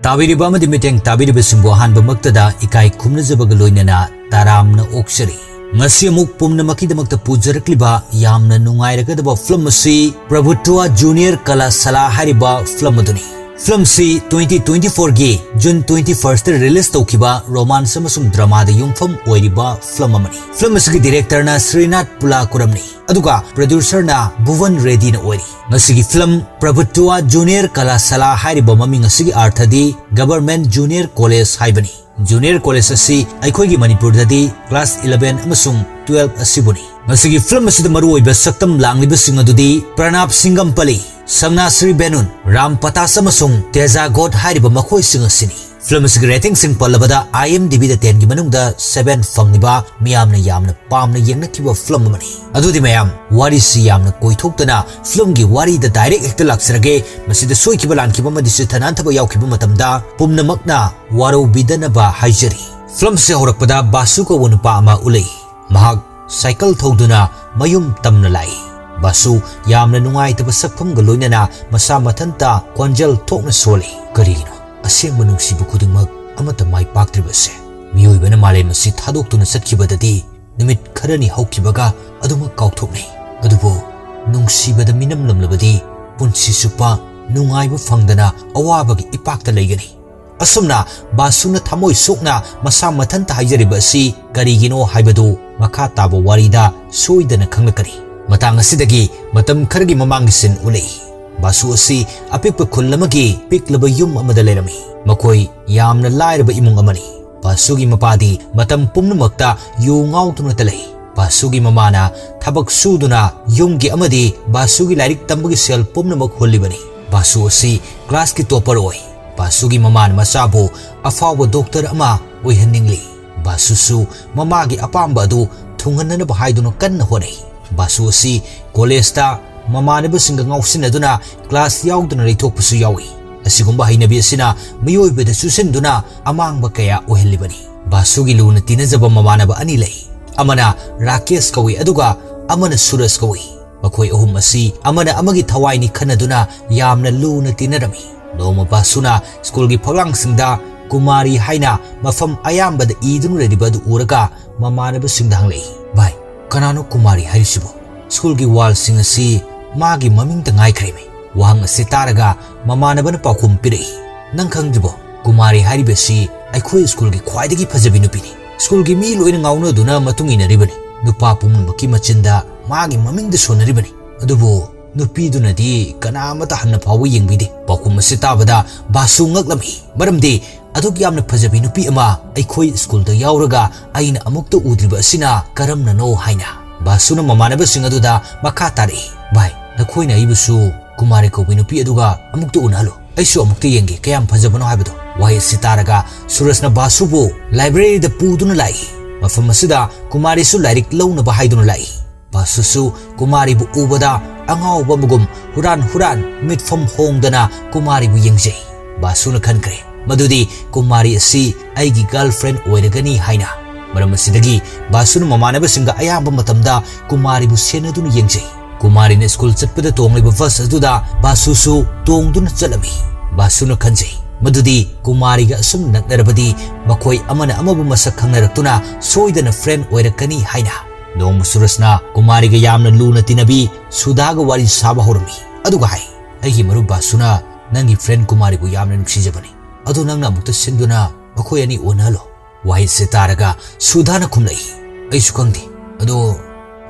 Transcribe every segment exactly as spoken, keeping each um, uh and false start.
ꯇꯥꯕꯤꯔꯤꯕ ꯑꯃꯗꯤ ꯃꯤꯠꯌꯦꯡ ꯇꯥꯕꯤꯔꯤꯕꯁꯤꯡꯕꯨ ꯑꯍꯥꯟꯕꯃꯛꯇꯗ ꯏꯀꯥꯏ ꯈꯨꯝꯅꯖꯕꯒ ꯂꯣꯏꯅꯅ ꯇꯔꯥꯝꯅ ꯑꯣꯛꯆꯔꯤ꯫ ꯉꯁꯤ ꯑꯃꯨꯛ ꯄꯨꯝꯅꯃꯛꯀꯤꯗꯃꯛꯇ ꯄꯨꯖꯔꯛꯂꯤꯕ ꯌꯥꯝꯅ ꯅꯨꯡꯉꯥꯏꯔꯒꯗꯕ ꯐꯤꯂꯝ ꯑꯁꯤ ꯄ꯭ꯔꯚꯨꯇ꯭ꯋ ꯖꯨꯅꯤꯌꯔ ꯀꯂꯥꯁꯥꯂꯥ ꯍꯥꯏꯔꯤꯕ ꯐꯤꯂꯝ ꯑꯗꯨꯅꯤ꯫ ꯐꯤꯂꯝꯁꯤ twenty twenty fourꯒꯤ June twenty firstꯇ release ꯇꯧꯈꯤꯕ romance ꯑꯃꯁꯨꯡ dramaꯗ ꯌꯨꯝꯐꯝ ꯑꯣꯏꯔꯤꯕ ꯐꯤꯂꯝ ꯑꯃꯅꯤ꯫ ꯐꯤꯂꯝ ꯑꯁꯤꯒꯤ directorꯅ ꯁ꯭ꯔꯤꯅꯥꯊ ꯄꯨꯂꯥꯀꯨꯔꯝꯅꯤ, ꯑꯗꯨꯒ producerꯅ ꯚꯨꯕꯟ ꯔꯦꯗꯤꯅ ꯑꯣꯏꯔꯤ꯫ ꯉꯁꯤꯒꯤ ꯐꯤꯂꯝ ꯄ꯭ꯔꯚꯨꯇ꯭ꯋ ꯖꯨꯅꯤꯌꯔ ꯀꯂꯥꯁꯥꯂꯥ ꯍꯥꯏꯔꯤꯕ ꯃꯃꯤꯡ ꯑꯁꯤꯒꯤ ꯑꯥꯔꯊꯗꯤ Government Junior College ꯍꯥꯏꯕꯅꯤ꯫ Junior College ꯑꯁꯤ ꯑꯩꯈꯣꯏꯒꯤ ꯃꯅꯤꯄꯨꯔꯗꯗꯤ class eleven ꯑꯃꯁꯨꯡ twelve ꯑꯁꯤꯕꯨꯅꯤ꯫ ꯉꯁꯤꯒꯤ ꯐꯤꯂꯝ ꯑꯁꯤꯗ ꯃꯔꯨꯑꯣꯏꯕ ꯁꯛꯇꯝ ꯂꯥꯡꯂꯤꯕꯁꯤꯡ ꯑꯗꯨꯗꯤ ꯄ꯭ꯔꯅꯥꯕ ꯁꯤꯡꯒꯝꯄꯂꯤ, ꯁꯝꯅꯥꯁ꯭ꯔꯤ ꯕꯦꯅꯨꯟ, ꯔꯥꯝ ꯄꯇꯥꯁ ꯑꯃꯁꯨꯡ ꯇꯦꯖꯥ ꯒꯣꯗ ꯍꯥꯏꯔꯤꯕ ꯃꯈꯣꯏꯁꯤꯡ ꯑꯁꯤꯅꯤ꯫ ꯐꯤꯂꯝ ꯑꯁꯤꯒꯤ ratingꯁꯤꯡ ꯄꯜꯂꯕꯗ IMDbꯗ tenꯒꯤ ꯃꯅꯨꯡꯗ seven ꯐꯪꯂꯤꯕ ꯃꯤꯌꯥꯝꯅ ꯌꯥꯝꯅ ꯄꯥꯝꯅ ꯌꯦꯡꯅꯈꯤꯕ ꯐꯤꯂꯝ ꯑꯃꯅꯤ꯫ ꯑꯗꯨꯗꯤ ꯃꯌꯥꯝ, ꯋꯥꯔꯤꯁꯤ ꯌꯥꯝꯅ ꯀꯣꯏꯊꯣꯛꯇꯅ ꯐꯤꯂꯝꯒꯤ ꯋꯥꯔꯤꯗ direct ꯍꯦꯛꯇ ꯂꯥꯛꯆꯔꯒꯦ꯫ ꯃꯁꯤꯗ ꯁꯣꯏꯈꯤꯕ ꯂꯥꯟꯈꯤꯕ ꯑꯃꯗꯤ ꯆꯤꯠꯊ ꯅꯥꯟꯊꯕ ꯌꯥꯎꯈꯤꯕ ꯃꯇꯝꯗ ꯄꯨꯝꯅꯃꯛꯅ ꯋꯥꯔꯧꯕꯤꯗꯅꯕ ꯍꯥꯏꯖꯔꯤ꯫ ꯐꯤꯂꯝꯁꯤ ꯍꯧꯔꯛꯄꯗ ꯕꯥꯁꯨ ꯀꯧꯕ ꯅꯨꯄꯥ ꯑꯃ ꯎꯠꯂꯛꯏ꯫ ꯃꯍꯥꯛ ꯁꯥꯏꯀꯜ ꯊꯧꯗꯨꯅ ꯃꯌꯨꯝ ꯇꯝꯅ ꯂꯥꯛꯏ꯫ ꯕꯥꯁꯨ ꯌꯥꯝꯅ ꯅꯨꯡꯉꯥꯏꯇꯕ ꯁꯛꯐꯝꯒ ꯂꯣꯏꯅꯅ ꯃꯁꯥ ꯃꯊꯟꯇ ꯈꯣꯟꯖꯦꯜ ꯊꯣꯛꯅ ꯁꯣꯜꯂꯤ꯫ ꯀꯔꯤꯒꯤꯅꯣ ꯑꯁꯦꯡꯕ ꯅꯨꯡꯁꯤꯕ ꯈꯨꯗꯤꯡꯃꯛ ꯑꯃꯠꯇ ꯃꯥꯏ ꯄꯥꯛꯇ꯭ꯔꯤꯕꯁꯦ? ꯃꯤꯑꯣꯏꯕꯅ ꯃꯥꯂꯦꯝ ꯑꯁꯤ ꯊꯥꯗꯣꯛꯇꯨꯅ ꯆꯠꯈꯤꯕꯗꯗꯤ ꯅꯨꯃꯤꯠ ꯈꯔꯅꯤ ꯍꯧꯈꯤꯕꯒ ꯑꯗꯨꯃꯛ ꯀꯥꯎꯊꯣꯛꯅꯩ꯫ ꯑꯗꯨꯕꯨ ꯅꯨꯡꯁꯤꯕꯗ ꯃꯤꯅꯝꯂꯝꯂꯕꯗꯤ ꯄꯨꯟꯁꯤ ꯆꯨꯞꯄ ꯅꯨꯡꯉꯥꯏꯕ ꯐꯪꯗꯅ ꯑꯋꯥꯕꯒꯤ ꯏꯄꯥꯛꯇ ꯂꯩꯒꯅꯤ꯫ ꯑꯁꯨꯝꯅ ꯕꯥꯁꯨꯅ ꯊꯃꯣꯏ ꯁꯣꯛꯅ ꯃꯁꯥ ꯃꯊꯟꯇ ꯍꯥꯏꯖꯔꯤꯕ ꯑꯁꯤ ꯀꯔꯤꯒꯤꯅꯣ ꯍꯥꯏꯕꯗꯨ ꯃꯈꯥ ꯇꯥꯕ ꯋꯥꯔꯤꯗ ꯁꯣꯏꯗꯅ ꯈꯪꯂꯛꯀꯅꯤ꯫ ꯃꯇꯥꯡ ꯑꯁꯤꯗꯒꯤ ꯃꯇꯝ ꯈꯔꯒꯤ ꯃꯃꯥꯡꯒꯤ scene ꯎꯠꯂꯛꯏ꯫ ꯕꯥꯁꯨ ꯑꯁꯤ ꯑꯄꯤꯛꯄ ꯈꯨꯜ ꯑꯃꯒꯤ ꯄꯤꯛꯂꯕ ꯌꯨꯝ ꯑꯃꯗ ꯂꯩꯔꯝꯃꯤ꯫ ꯃꯈꯣꯏ ꯌꯥꯝꯅ ꯂꯥꯏꯔꯕ ꯏꯃꯨꯡ ꯑꯃꯅꯤ꯫ ꯕꯥꯁꯨꯒꯤ ꯃꯄꯥꯗꯤ ꯃꯇꯝ ꯄꯨꯝꯅꯃꯛꯇ ꯌꯨ ꯉꯥꯎꯗꯨꯅꯇ ꯂꯩ꯫ ꯕꯥꯁꯨꯒꯤ ꯃꯃꯥꯅ ꯊꯕꯛ ꯁꯨꯗꯨꯅ ꯌꯨꯝꯒꯤ ꯑꯃꯗꯤ ꯕꯥꯁꯨꯒꯤ ꯂꯥꯏꯔꯤꯛ ꯇꯝꯕꯒꯤ ꯁꯦꯜ ꯄꯨꯝꯅꯃꯛ ꯍꯨꯜꯂꯤꯕꯅꯤ꯫ ꯕꯥꯁꯨ ꯑꯁꯤ classꯀꯤ topper ꯑꯣꯏ꯫ ꯕꯥꯁꯨꯒꯤ ꯃꯃꯥꯅ ꯃꯆꯥꯕꯨ ꯑꯐꯥꯎꯕ doctor ꯑꯃ ꯑꯣꯏꯍꯟꯅꯤꯡꯂꯤ꯫ ꯕꯥꯁꯨꯁꯨ ꯃꯃꯥꯒꯤ ꯑꯄꯥꯝꯕ ꯑꯗꯨ ꯊꯨꯡꯍꯟꯅꯅꯕ ꯍꯥꯏꯗꯨꯅ ꯀꯟꯅ ꯍꯣꯠꯅꯩ꯫ ꯕꯥꯁꯨ ꯑꯁꯤ collegeꯇ ꯃꯃꯥꯟꯅꯕꯁꯤꯡꯒ ꯉꯥꯎꯁꯤꯟꯅꯗꯨꯅ class ꯌꯥꯎꯗꯅ ꯂꯩꯊꯣꯛꯄꯁꯨ ꯌꯥꯎꯏ꯫ ꯑꯁꯤꯒꯨꯝꯕ ꯍꯩꯅꯕꯤ ꯑꯁꯤꯅ ꯃꯤꯑꯣꯏꯕꯗ ꯆꯨꯁꯤꯟꯗꯨꯅ ꯑꯃꯥꯡꯕ ꯀꯌꯥ ꯑꯣꯏꯍꯜꯂꯤꯕꯅꯤ꯫ ꯕꯥꯁꯨꯒꯤ ꯂꯨꯅ ꯇꯤꯟꯅꯖꯕ ꯃꯃꯥꯟꯅꯕ ꯑꯅꯤ ꯂꯩ꯫ ꯑꯃꯅ ꯔꯥꯀꯦꯁ ꯀꯧꯏ, ꯑꯗꯨꯒ ꯑꯃꯅ ꯁꯨꯔꯖ ꯀꯧꯏ꯫ ꯃꯈꯣꯏ ꯑꯍꯨꯝ ꯑꯁꯤ ꯑꯃꯅ ꯑꯃꯒꯤ ꯊꯋꯥꯏꯅꯤ ꯈꯟꯅꯗꯨꯅ ꯌꯥꯝꯅ ꯂꯨꯅ ꯇꯤꯟꯅꯔꯝꯃꯤ꯫ ꯅꯣꯡꯃ ꯕꯥꯁꯨꯅ ꯁ꯭ꯀꯨꯜꯒꯤ ꯐꯛꯂꯥꯡꯁꯤꯡꯗ ꯀꯨꯃꯥꯔꯤ ꯍꯥꯏꯅ ꯃꯐꯝ ꯑꯌꯥꯝꯕꯗ ꯏꯗꯨꯅ ꯂꯩꯔꯤꯕ ꯑꯗꯨ ꯎꯔꯒ ꯃꯃꯥꯟꯅꯕꯁꯤꯡꯗ ꯍꯪꯂꯛꯏ, "ꯚꯥꯏ, ꯀꯅꯥꯅꯣ ꯀꯨꯃꯥꯔꯤ ꯍꯥꯏꯔꯤꯁꯤꯕꯣ?" ꯁ꯭ꯀꯨꯜꯒꯤ ꯋꯥꯜꯁꯤꯡ ꯑꯁꯤ ꯃꯥꯒꯤ ꯃꯃꯤꯡꯇ ꯉꯥꯏꯈ꯭ꯔꯦꯃꯤ꯫ ꯋꯥꯍꯪ ꯑꯁꯤ ꯇꯥꯔꯒ ꯃꯃꯥꯟꯅꯕꯅ ꯄꯥꯎꯈꯨꯝ ꯄꯤꯔꯛꯏ, "ꯅꯪ ꯈꯪꯗ꯭ꯔꯤꯕꯣ? ꯀꯨꯃꯥꯔꯤ ꯍꯥꯏꯔꯤꯕꯁꯤ ꯑꯩꯈꯣꯏ ꯁ꯭ꯀꯨꯜꯒꯤ ꯈ꯭ꯋꯥꯏꯗꯒꯤ ꯐꯖꯕꯤ ꯅꯨꯄꯤꯅꯤ꯫ ꯁ꯭ꯀꯨꯜꯒꯤ ꯃꯤ ꯂꯣꯏꯅ ꯉꯥꯎꯅꯗꯨꯅ ꯃꯇꯨꯡ ꯏꯟꯅꯔꯤꯕꯅꯤ꯫ ꯅꯨꯄꯥ ꯄꯨꯝꯅꯃꯛꯀꯤ ꯃꯆꯤꯟꯗ ꯃꯥꯒꯤ ꯃꯃꯤꯡꯗ ꯁꯣꯟꯅꯔꯤꯕꯅꯤ꯫ ꯑꯗꯨꯕꯨ ꯅꯨꯄꯤꯗꯨꯅꯗꯤ ꯀꯅꯥ ꯑꯃꯠꯇ ꯍꯟꯅ ꯐꯥꯎꯕ ꯌꯦꯡꯕꯤꯗꯦ꯫" ꯄꯥꯎꯈꯨꯝ ꯑꯁꯤ ꯇꯥꯕꯗ ꯕꯥꯁꯨ ꯉꯛꯂꯝꯃꯤ, ꯃꯔꯝꯗꯤ ꯑꯗꯨꯛ ꯌꯥꯝꯅ ꯐꯖꯕꯤ ꯅꯨꯄꯤ ꯑꯃ ꯑꯩꯈꯣꯏ ꯁ꯭ꯀꯨꯜꯗ ꯌꯥꯎꯔꯒ ꯑꯩꯅ ꯑꯃꯨꯛꯇ ꯎꯗ꯭ꯔꯤꯕ ꯑꯁꯤꯅ ꯀꯔꯝꯅꯅꯣ ꯍꯥꯏꯅ꯫ ꯕꯥꯁꯨꯅ ꯃꯃꯥꯟꯅꯕꯁꯤꯡ ꯑꯗꯨꯗ ꯃꯈꯥ ꯇꯥꯔꯛꯏ, "ꯚꯥꯏ, ꯅꯈꯣꯏꯅ ꯑꯩꯕꯨꯁꯨ ꯀꯨꯃꯥꯔꯤ ꯀꯧꯕꯤ ꯅꯨꯄꯤ ꯑꯗꯨꯒ ꯑꯃꯨꯛꯇ ꯎꯅꯍꯜꯂꯨ꯫ ꯑꯩꯁꯨ ꯑꯃꯨꯛꯇ ꯌꯦꯡꯒꯦ ꯀꯌꯥꯝ ꯐꯖꯕꯅꯣ ꯍꯥꯏꯕꯗꯣ꯫" ꯋꯥꯍꯩ ꯑꯁꯤ ꯇꯥꯔꯒ ꯁꯨꯔꯖꯅ ꯕꯥꯁꯨꯕꯨ ꯂꯥꯏꯕ꯭ꯔꯦꯔꯤꯗ ꯄꯨꯗꯨꯅ ꯂꯥꯛꯏ꯫ ꯃꯐꯝ ꯑꯁꯤꯗ ꯀꯨꯃꯥꯔꯤꯁꯨ ꯂꯥꯏꯔꯤꯛ ꯂꯧꯅꯕ ꯍꯥꯏꯗꯨꯅ ꯂꯥꯛꯏ꯫ ꯕꯥꯁꯨꯁꯨ ꯀꯨꯃꯥꯔꯤꯕꯨ ꯎꯕꯗ ꯑꯉꯥꯎꯕ ꯑꯃꯒꯨꯝ ꯍꯨꯔꯥꯟ ꯍꯨꯔꯥꯟ ꯃꯤꯠꯐꯝ ꯍꯣꯡꯗꯅ ꯀꯨꯃꯥꯔꯤꯕꯨ ꯌꯦꯡꯖꯩ꯫ ꯕꯥꯁꯨꯅ ꯈꯟꯈ꯭ꯔꯦ, ꯃꯗꯨꯗꯤ ꯀꯨꯃꯥꯔꯤ ꯑꯁꯤ ꯑꯩꯒꯤ ꯒꯔꯜꯐ꯭ꯔꯦꯟ ꯑꯣꯏꯔꯒꯅꯤ ꯍꯥꯏꯅ꯫ ꯃꯔꯝ ꯑꯁꯤꯗꯒꯤ ꯕꯥꯁꯨꯅ ꯃꯃꯥꯟꯅꯕꯁꯤꯡꯒ ꯑꯌꯥꯝꯕ ꯃꯇꯝꯗ ꯀꯨꯃꯥꯔꯤꯕꯨ ꯁꯦꯟꯅꯗꯨꯅ ꯌꯦꯡꯖꯩ꯫ ꯀꯨꯃꯥꯔꯤꯅ ꯁ꯭ꯀꯨꯜ ꯆꯠꯄꯗ ꯇꯣꯡꯂꯤꯕ ꯕꯁ ꯑꯗꯨꯗ ꯕꯥꯁꯨꯁꯨ ꯇꯣꯡꯗꯨꯅ ꯆꯠꯂꯝꯃꯤ꯫ ꯕꯥꯁꯨꯅ ꯈꯟꯖꯩ, ꯃꯗꯨꯗꯤ ꯀꯨꯃꯥꯔꯤꯒ ꯑꯁꯨꯝ ꯅꯛꯅꯔꯕꯗꯤ ꯃꯈꯣꯏ ꯑꯃꯅ ꯑꯃꯕꯨ ꯃꯁꯛ ꯈꯪꯅꯔꯛꯇꯨꯅ ꯁꯣꯏꯗꯅ ꯐ꯭ꯔꯦꯟ ꯑꯣꯏꯔꯛꯀꯅꯤ ꯍꯥꯏꯅ꯫ ꯅꯣꯡꯃ ꯁꯨꯔꯖꯅ ꯀꯨꯃꯥꯔꯤꯒ ꯌꯥꯝꯅ ꯂꯨꯅ ꯇꯤꯟꯅꯕꯤ ꯁꯨꯙꯥꯒ ꯋꯥꯔꯤ ꯁꯥꯕ ꯍꯧꯔꯝꯃꯤ꯫ ꯑꯗꯨꯒ ꯍꯥꯏ, "ꯑꯩꯒꯤ ꯃꯔꯨꯞ ꯕꯥꯁꯨꯅ ꯅꯪꯒꯤ ꯐ꯭ꯔꯦꯟ ꯀꯨꯃꯥꯔꯤꯕꯨ ꯌꯥꯝꯅ ꯅꯨꯡꯁꯤꯖꯕꯅꯤ꯫ ꯑꯗꯨ ꯅꯪꯅ ꯑꯃꯨꯛꯇ ꯁꯤꯟꯗꯨꯅ ꯃꯈꯣꯏ ꯑꯅꯤ ꯎꯅꯍꯜꯂꯣ꯫" ꯋꯥꯍꯩꯁꯦ ꯇꯥꯔꯒ ꯁꯨꯙꯥꯅ ꯈꯨꯝꯂꯛꯏ, "ꯑꯩꯁꯨ ꯈꯪꯗꯦ, ꯑꯗꯣ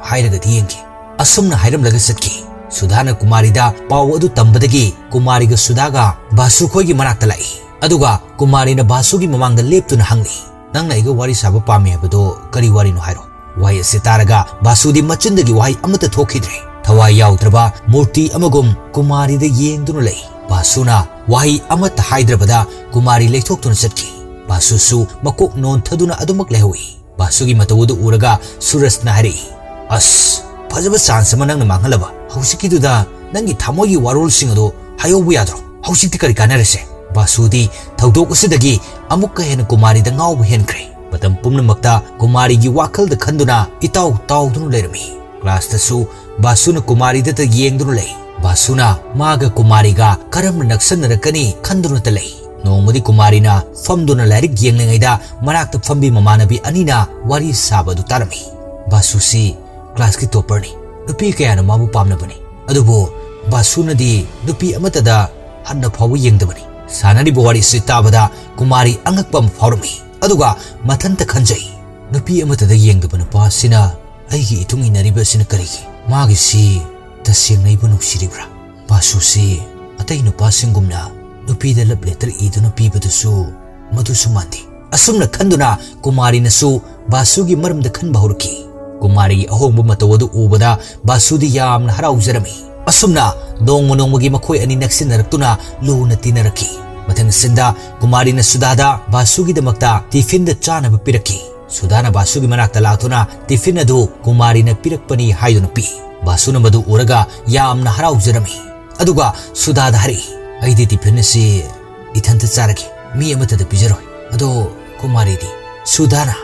ꯍꯥꯏꯔꯒꯗꯤ ꯌꯦꯡꯒꯦ꯫" ꯑꯁꯨꯝꯅ ꯍꯥꯏꯔꯝꯂꯒ ꯆꯠꯈꯤ꯫ ꯁꯨꯙꯥꯅ ꯀꯨꯃꯥꯔꯤꯗ ꯄꯥꯎ ꯑꯗꯨ ꯇꯝꯕꯗꯒꯤ ꯀꯨꯃꯥꯔꯤꯒ ꯁꯨꯙꯥꯒ ꯕꯥꯁꯨ ꯈꯣꯏꯒꯤ ꯃꯅꯥꯛꯇ ꯂꯥꯛꯏ꯫ ꯑꯗꯨꯒ ꯀꯨꯃꯥꯔꯤꯅ ꯕꯥꯁꯨꯒꯤ ꯃꯃꯥꯡꯗ ꯂꯦꯞꯇꯨꯅ ꯍꯪꯂꯤ, "ꯅꯪꯅ ꯑꯩꯒ ꯋꯥꯔꯤ ꯁꯥꯕ ꯄꯥꯝꯃꯤ ꯍꯥꯏꯕꯗꯣ ꯀꯔꯤ ꯋꯥꯔꯤꯅꯣ ꯍꯥꯏꯔꯣ?" ꯋꯥꯍꯩ ꯑꯁꯤ ꯇꯥꯔꯒ ꯕꯥꯁꯨꯗꯤ ꯃꯆꯤꯟꯗꯒꯤ ꯋꯥꯍꯩ ꯑꯃꯠꯇ ꯊꯣꯛꯈꯤꯗ꯭ꯔꯦ꯫ ꯊꯋꯥꯏ ꯌꯥꯎꯗ꯭ꯔꯕ ꯃꯨꯔꯇꯤ ꯑꯃꯒꯨꯝ ꯀꯨꯃꯥꯔꯤꯗ ꯌꯦꯡꯗꯨꯅ ꯂꯩ꯫ ꯕꯥꯁꯨꯅ ꯋꯥꯍꯩ ꯑꯃꯠꯇ ꯍꯥꯏꯗ꯭ꯔꯕꯗ ꯀꯨꯃꯥꯔꯤ ꯂꯩꯊꯣꯛꯇꯨꯅ ꯆꯠꯈꯤ꯫ ꯕꯥꯁꯨꯁꯨ ꯃꯀꯣꯛ ꯅꯣꯟꯊꯗꯨꯅ ꯑꯗꯨꯃꯛ ꯂꯩꯍꯧꯏ꯫ ꯕꯥꯁꯨꯒꯤ ꯃꯇꯧ ꯑꯗꯨ ꯎꯔꯒ ꯁꯨꯔꯖꯅ ꯍꯥꯏꯔꯛꯏ, "ꯑꯁ, ꯐꯖꯕ ꯆꯥꯟꯁ ꯑꯃ ꯅꯪꯅ ꯃꯥꯡꯍꯜꯂꯕ꯫ ꯍꯧꯖꯤꯛꯀꯤꯗꯨꯗ ꯅꯪꯒꯤ ꯊꯃꯣꯏꯒꯤ ꯋꯥꯔꯣꯜꯁꯤꯡ ꯑꯗꯨ ꯍꯥꯏꯍꯧꯕ ꯌꯥꯗ꯭ꯔꯣ? ꯍꯧꯖꯤꯛꯇꯤ ꯀꯔꯤ ꯀꯥꯟꯅꯔꯁꯦ?" ꯕꯥꯁꯨꯗꯤ ꯊꯧꯗꯣꯛ ꯑꯁꯤꯗꯒꯤ ꯑꯃꯨꯛꯀ ꯍꯦꯟꯅ ꯀꯨꯃꯥꯔꯤꯗ ꯉꯥꯎꯕ ꯍꯦꯟꯈ꯭ꯔꯦ꯫ ꯃꯇꯝ ꯄꯨꯝꯅꯃꯛꯇ ꯀꯨꯃꯥꯔꯤꯒꯤ ꯋꯥꯈꯜꯗ ꯈꯟꯗꯨꯅ ꯏꯇꯥꯎ ꯇꯥꯎꯗꯨꯅ ꯂꯩꯔꯝꯃꯤ꯫ ꯀ꯭ꯂꯥꯁꯇꯁꯨ ꯕꯥꯁꯨꯅ ꯀꯨꯃꯥꯔꯤꯗꯇ ꯌꯦꯡꯗꯨꯅ ꯂꯩ꯫ ꯕꯥꯁꯨꯅ ꯃꯥꯒ ꯀꯨꯃꯥꯔꯤꯒ ꯀꯔꯝꯅ ꯅꯛꯁꯟꯅꯔꯛꯀꯅꯤ ꯈꯟꯗꯨꯅꯇ ꯂꯩ꯫ ꯅꯣꯡꯃꯗꯤ ꯀꯨꯃꯥꯔꯤꯅ ꯐꯝꯗꯨꯅ ꯂꯥꯏꯔꯤꯛ ꯌꯦꯡꯂꯤꯉꯩꯗ ꯃꯅꯥꯛꯇ ꯐꯝꯕꯤ ꯃꯃꯥꯟꯅꯕꯤ ꯑꯅꯤꯅ ꯋꯥꯔꯤ ꯁꯥꯕ ꯑꯗꯨ ꯇꯥꯔꯝꯃꯤ꯫ ꯕꯥꯁꯨꯁꯤ ꯀ꯭ꯂꯥꯁꯀꯤ ꯇꯣꯞꯄꯔꯅꯤ꯫ ꯅꯨꯄꯤ ꯀꯌꯥꯅ ꯃꯥꯕꯨ ꯄꯥꯝꯅꯕꯅꯤ꯫ ꯑꯗꯨꯕꯨ ꯕꯥꯁꯨꯅꯗꯤ ꯅꯨꯄꯤ ꯑꯃꯠꯇꯗ ꯍꯟꯅ ꯐꯥꯎꯕ ꯌꯦꯡꯗꯕꯅꯤ꯫ ꯁꯥꯟꯅꯔꯤꯕ ꯋꯥꯔꯤꯁꯤ ꯇꯥꯕꯗ ꯀꯨꯃꯥꯔꯤ ꯑꯉꯛꯄ ꯑꯃ ꯐꯥꯎꯔꯝꯃꯤ꯫ ꯑꯗꯨꯒ ꯃꯊꯟꯇ ꯈꯟꯖꯩ, "ꯅꯨꯄꯤ ꯑꯃꯠꯇꯗ ꯌꯦꯡꯗꯕ ꯅꯨꯄꯥ ꯑꯁꯤꯅ ꯑꯩꯒꯤ ꯏꯇꯨꯡ ꯏꯟꯅꯔꯤꯕ ꯑꯁꯤꯅ ꯀꯔꯤꯒꯤ? ꯃꯥꯒꯤꯁꯤ ꯇꯁꯦꯡꯅ ꯑꯩꯕꯨ ꯅꯨꯡꯁꯤꯔꯤꯕ꯭ꯔꯥ? ꯕꯥꯁꯨꯁꯤ ꯑꯇꯩ ꯅꯨꯄꯥꯁꯤꯡꯒꯨꯝꯅ ꯅꯨꯄꯤꯗ ꯂꯞ ꯂꯦꯇꯔ ꯏꯗꯨꯅ ꯄꯤꯕꯗꯨꯁꯨ ꯃꯗꯨꯁꯨ ꯃꯥꯟꯗꯦ"꯫ ꯑꯁꯨꯝꯅ ꯈꯟꯗꯨꯅ ꯀꯨꯃꯥꯔꯤꯅꯁꯨ ꯕꯥꯁꯨꯒꯤ ꯃꯔꯝꯗ ꯈꯟꯕ ꯍꯧꯔꯛꯈꯤ꯫ ꯀꯨꯃꯥꯔꯤꯒꯤ ꯑꯍꯣꯡꯕ ꯃꯇꯧ ꯑꯗꯨ ꯎꯕꯗ ꯕꯥꯁꯨꯗꯤ ꯌꯥꯝꯅ ꯍꯔꯥꯎꯖꯔꯝꯃꯤ꯫ ꯑꯁꯨꯝꯅ ꯅꯣꯡꯃ ꯅꯣꯡꯃꯒꯤ ꯃꯈꯣꯏ ꯑꯅꯤ ꯅꯛꯁꯤꯟꯅꯔꯛꯇꯨꯅ ꯂꯨꯅ ꯇꯤꯟꯅꯔꯛꯈꯤ꯫ ꯃꯊꯪ ꯁꯤꯟꯗ ꯀꯨꯃꯥꯔꯤꯅ ꯁꯨꯗꯥꯗ ꯕꯥꯁꯨꯒꯤꯗꯃꯛꯇ ꯇꯤꯐꯤꯟꯗ ꯆꯥꯅꯕ ꯄꯤꯔꯛꯈꯤ꯫ ꯁꯨꯗꯥꯅ ꯕꯥꯁꯨꯒꯤ ꯃꯅꯥꯛꯇ ꯂꯥꯛꯇꯨꯅ ꯇꯤꯐꯤꯟ ꯑꯗꯨ ꯀꯨꯃꯥꯔꯤꯅ ꯄꯤꯔꯛꯄꯅꯤ ꯍꯥꯏꯗꯨꯅ ꯄꯤ꯫ ꯕꯥꯁꯨꯅ ꯃꯗꯨ ꯎꯔꯒ ꯌꯥꯝꯅ ꯍꯔꯥꯎꯖꯔꯝꯃꯤ꯫ ꯑꯗꯨꯒ ꯁꯨꯗꯥꯗ ꯍꯥꯏꯔꯛꯏ, "ꯑꯩꯗꯤ ꯇꯤꯐꯤꯟ ꯑꯁꯤ ꯏꯊꯟꯇ ꯆꯥꯔꯒꯦ, ꯃꯤ ꯑꯃꯠꯇꯗ ꯄꯤꯖꯔꯣꯏ꯫ ꯑꯗꯣ ꯀꯨꯃꯥꯔꯤꯗꯤ?" ꯁꯨꯗꯥꯅ,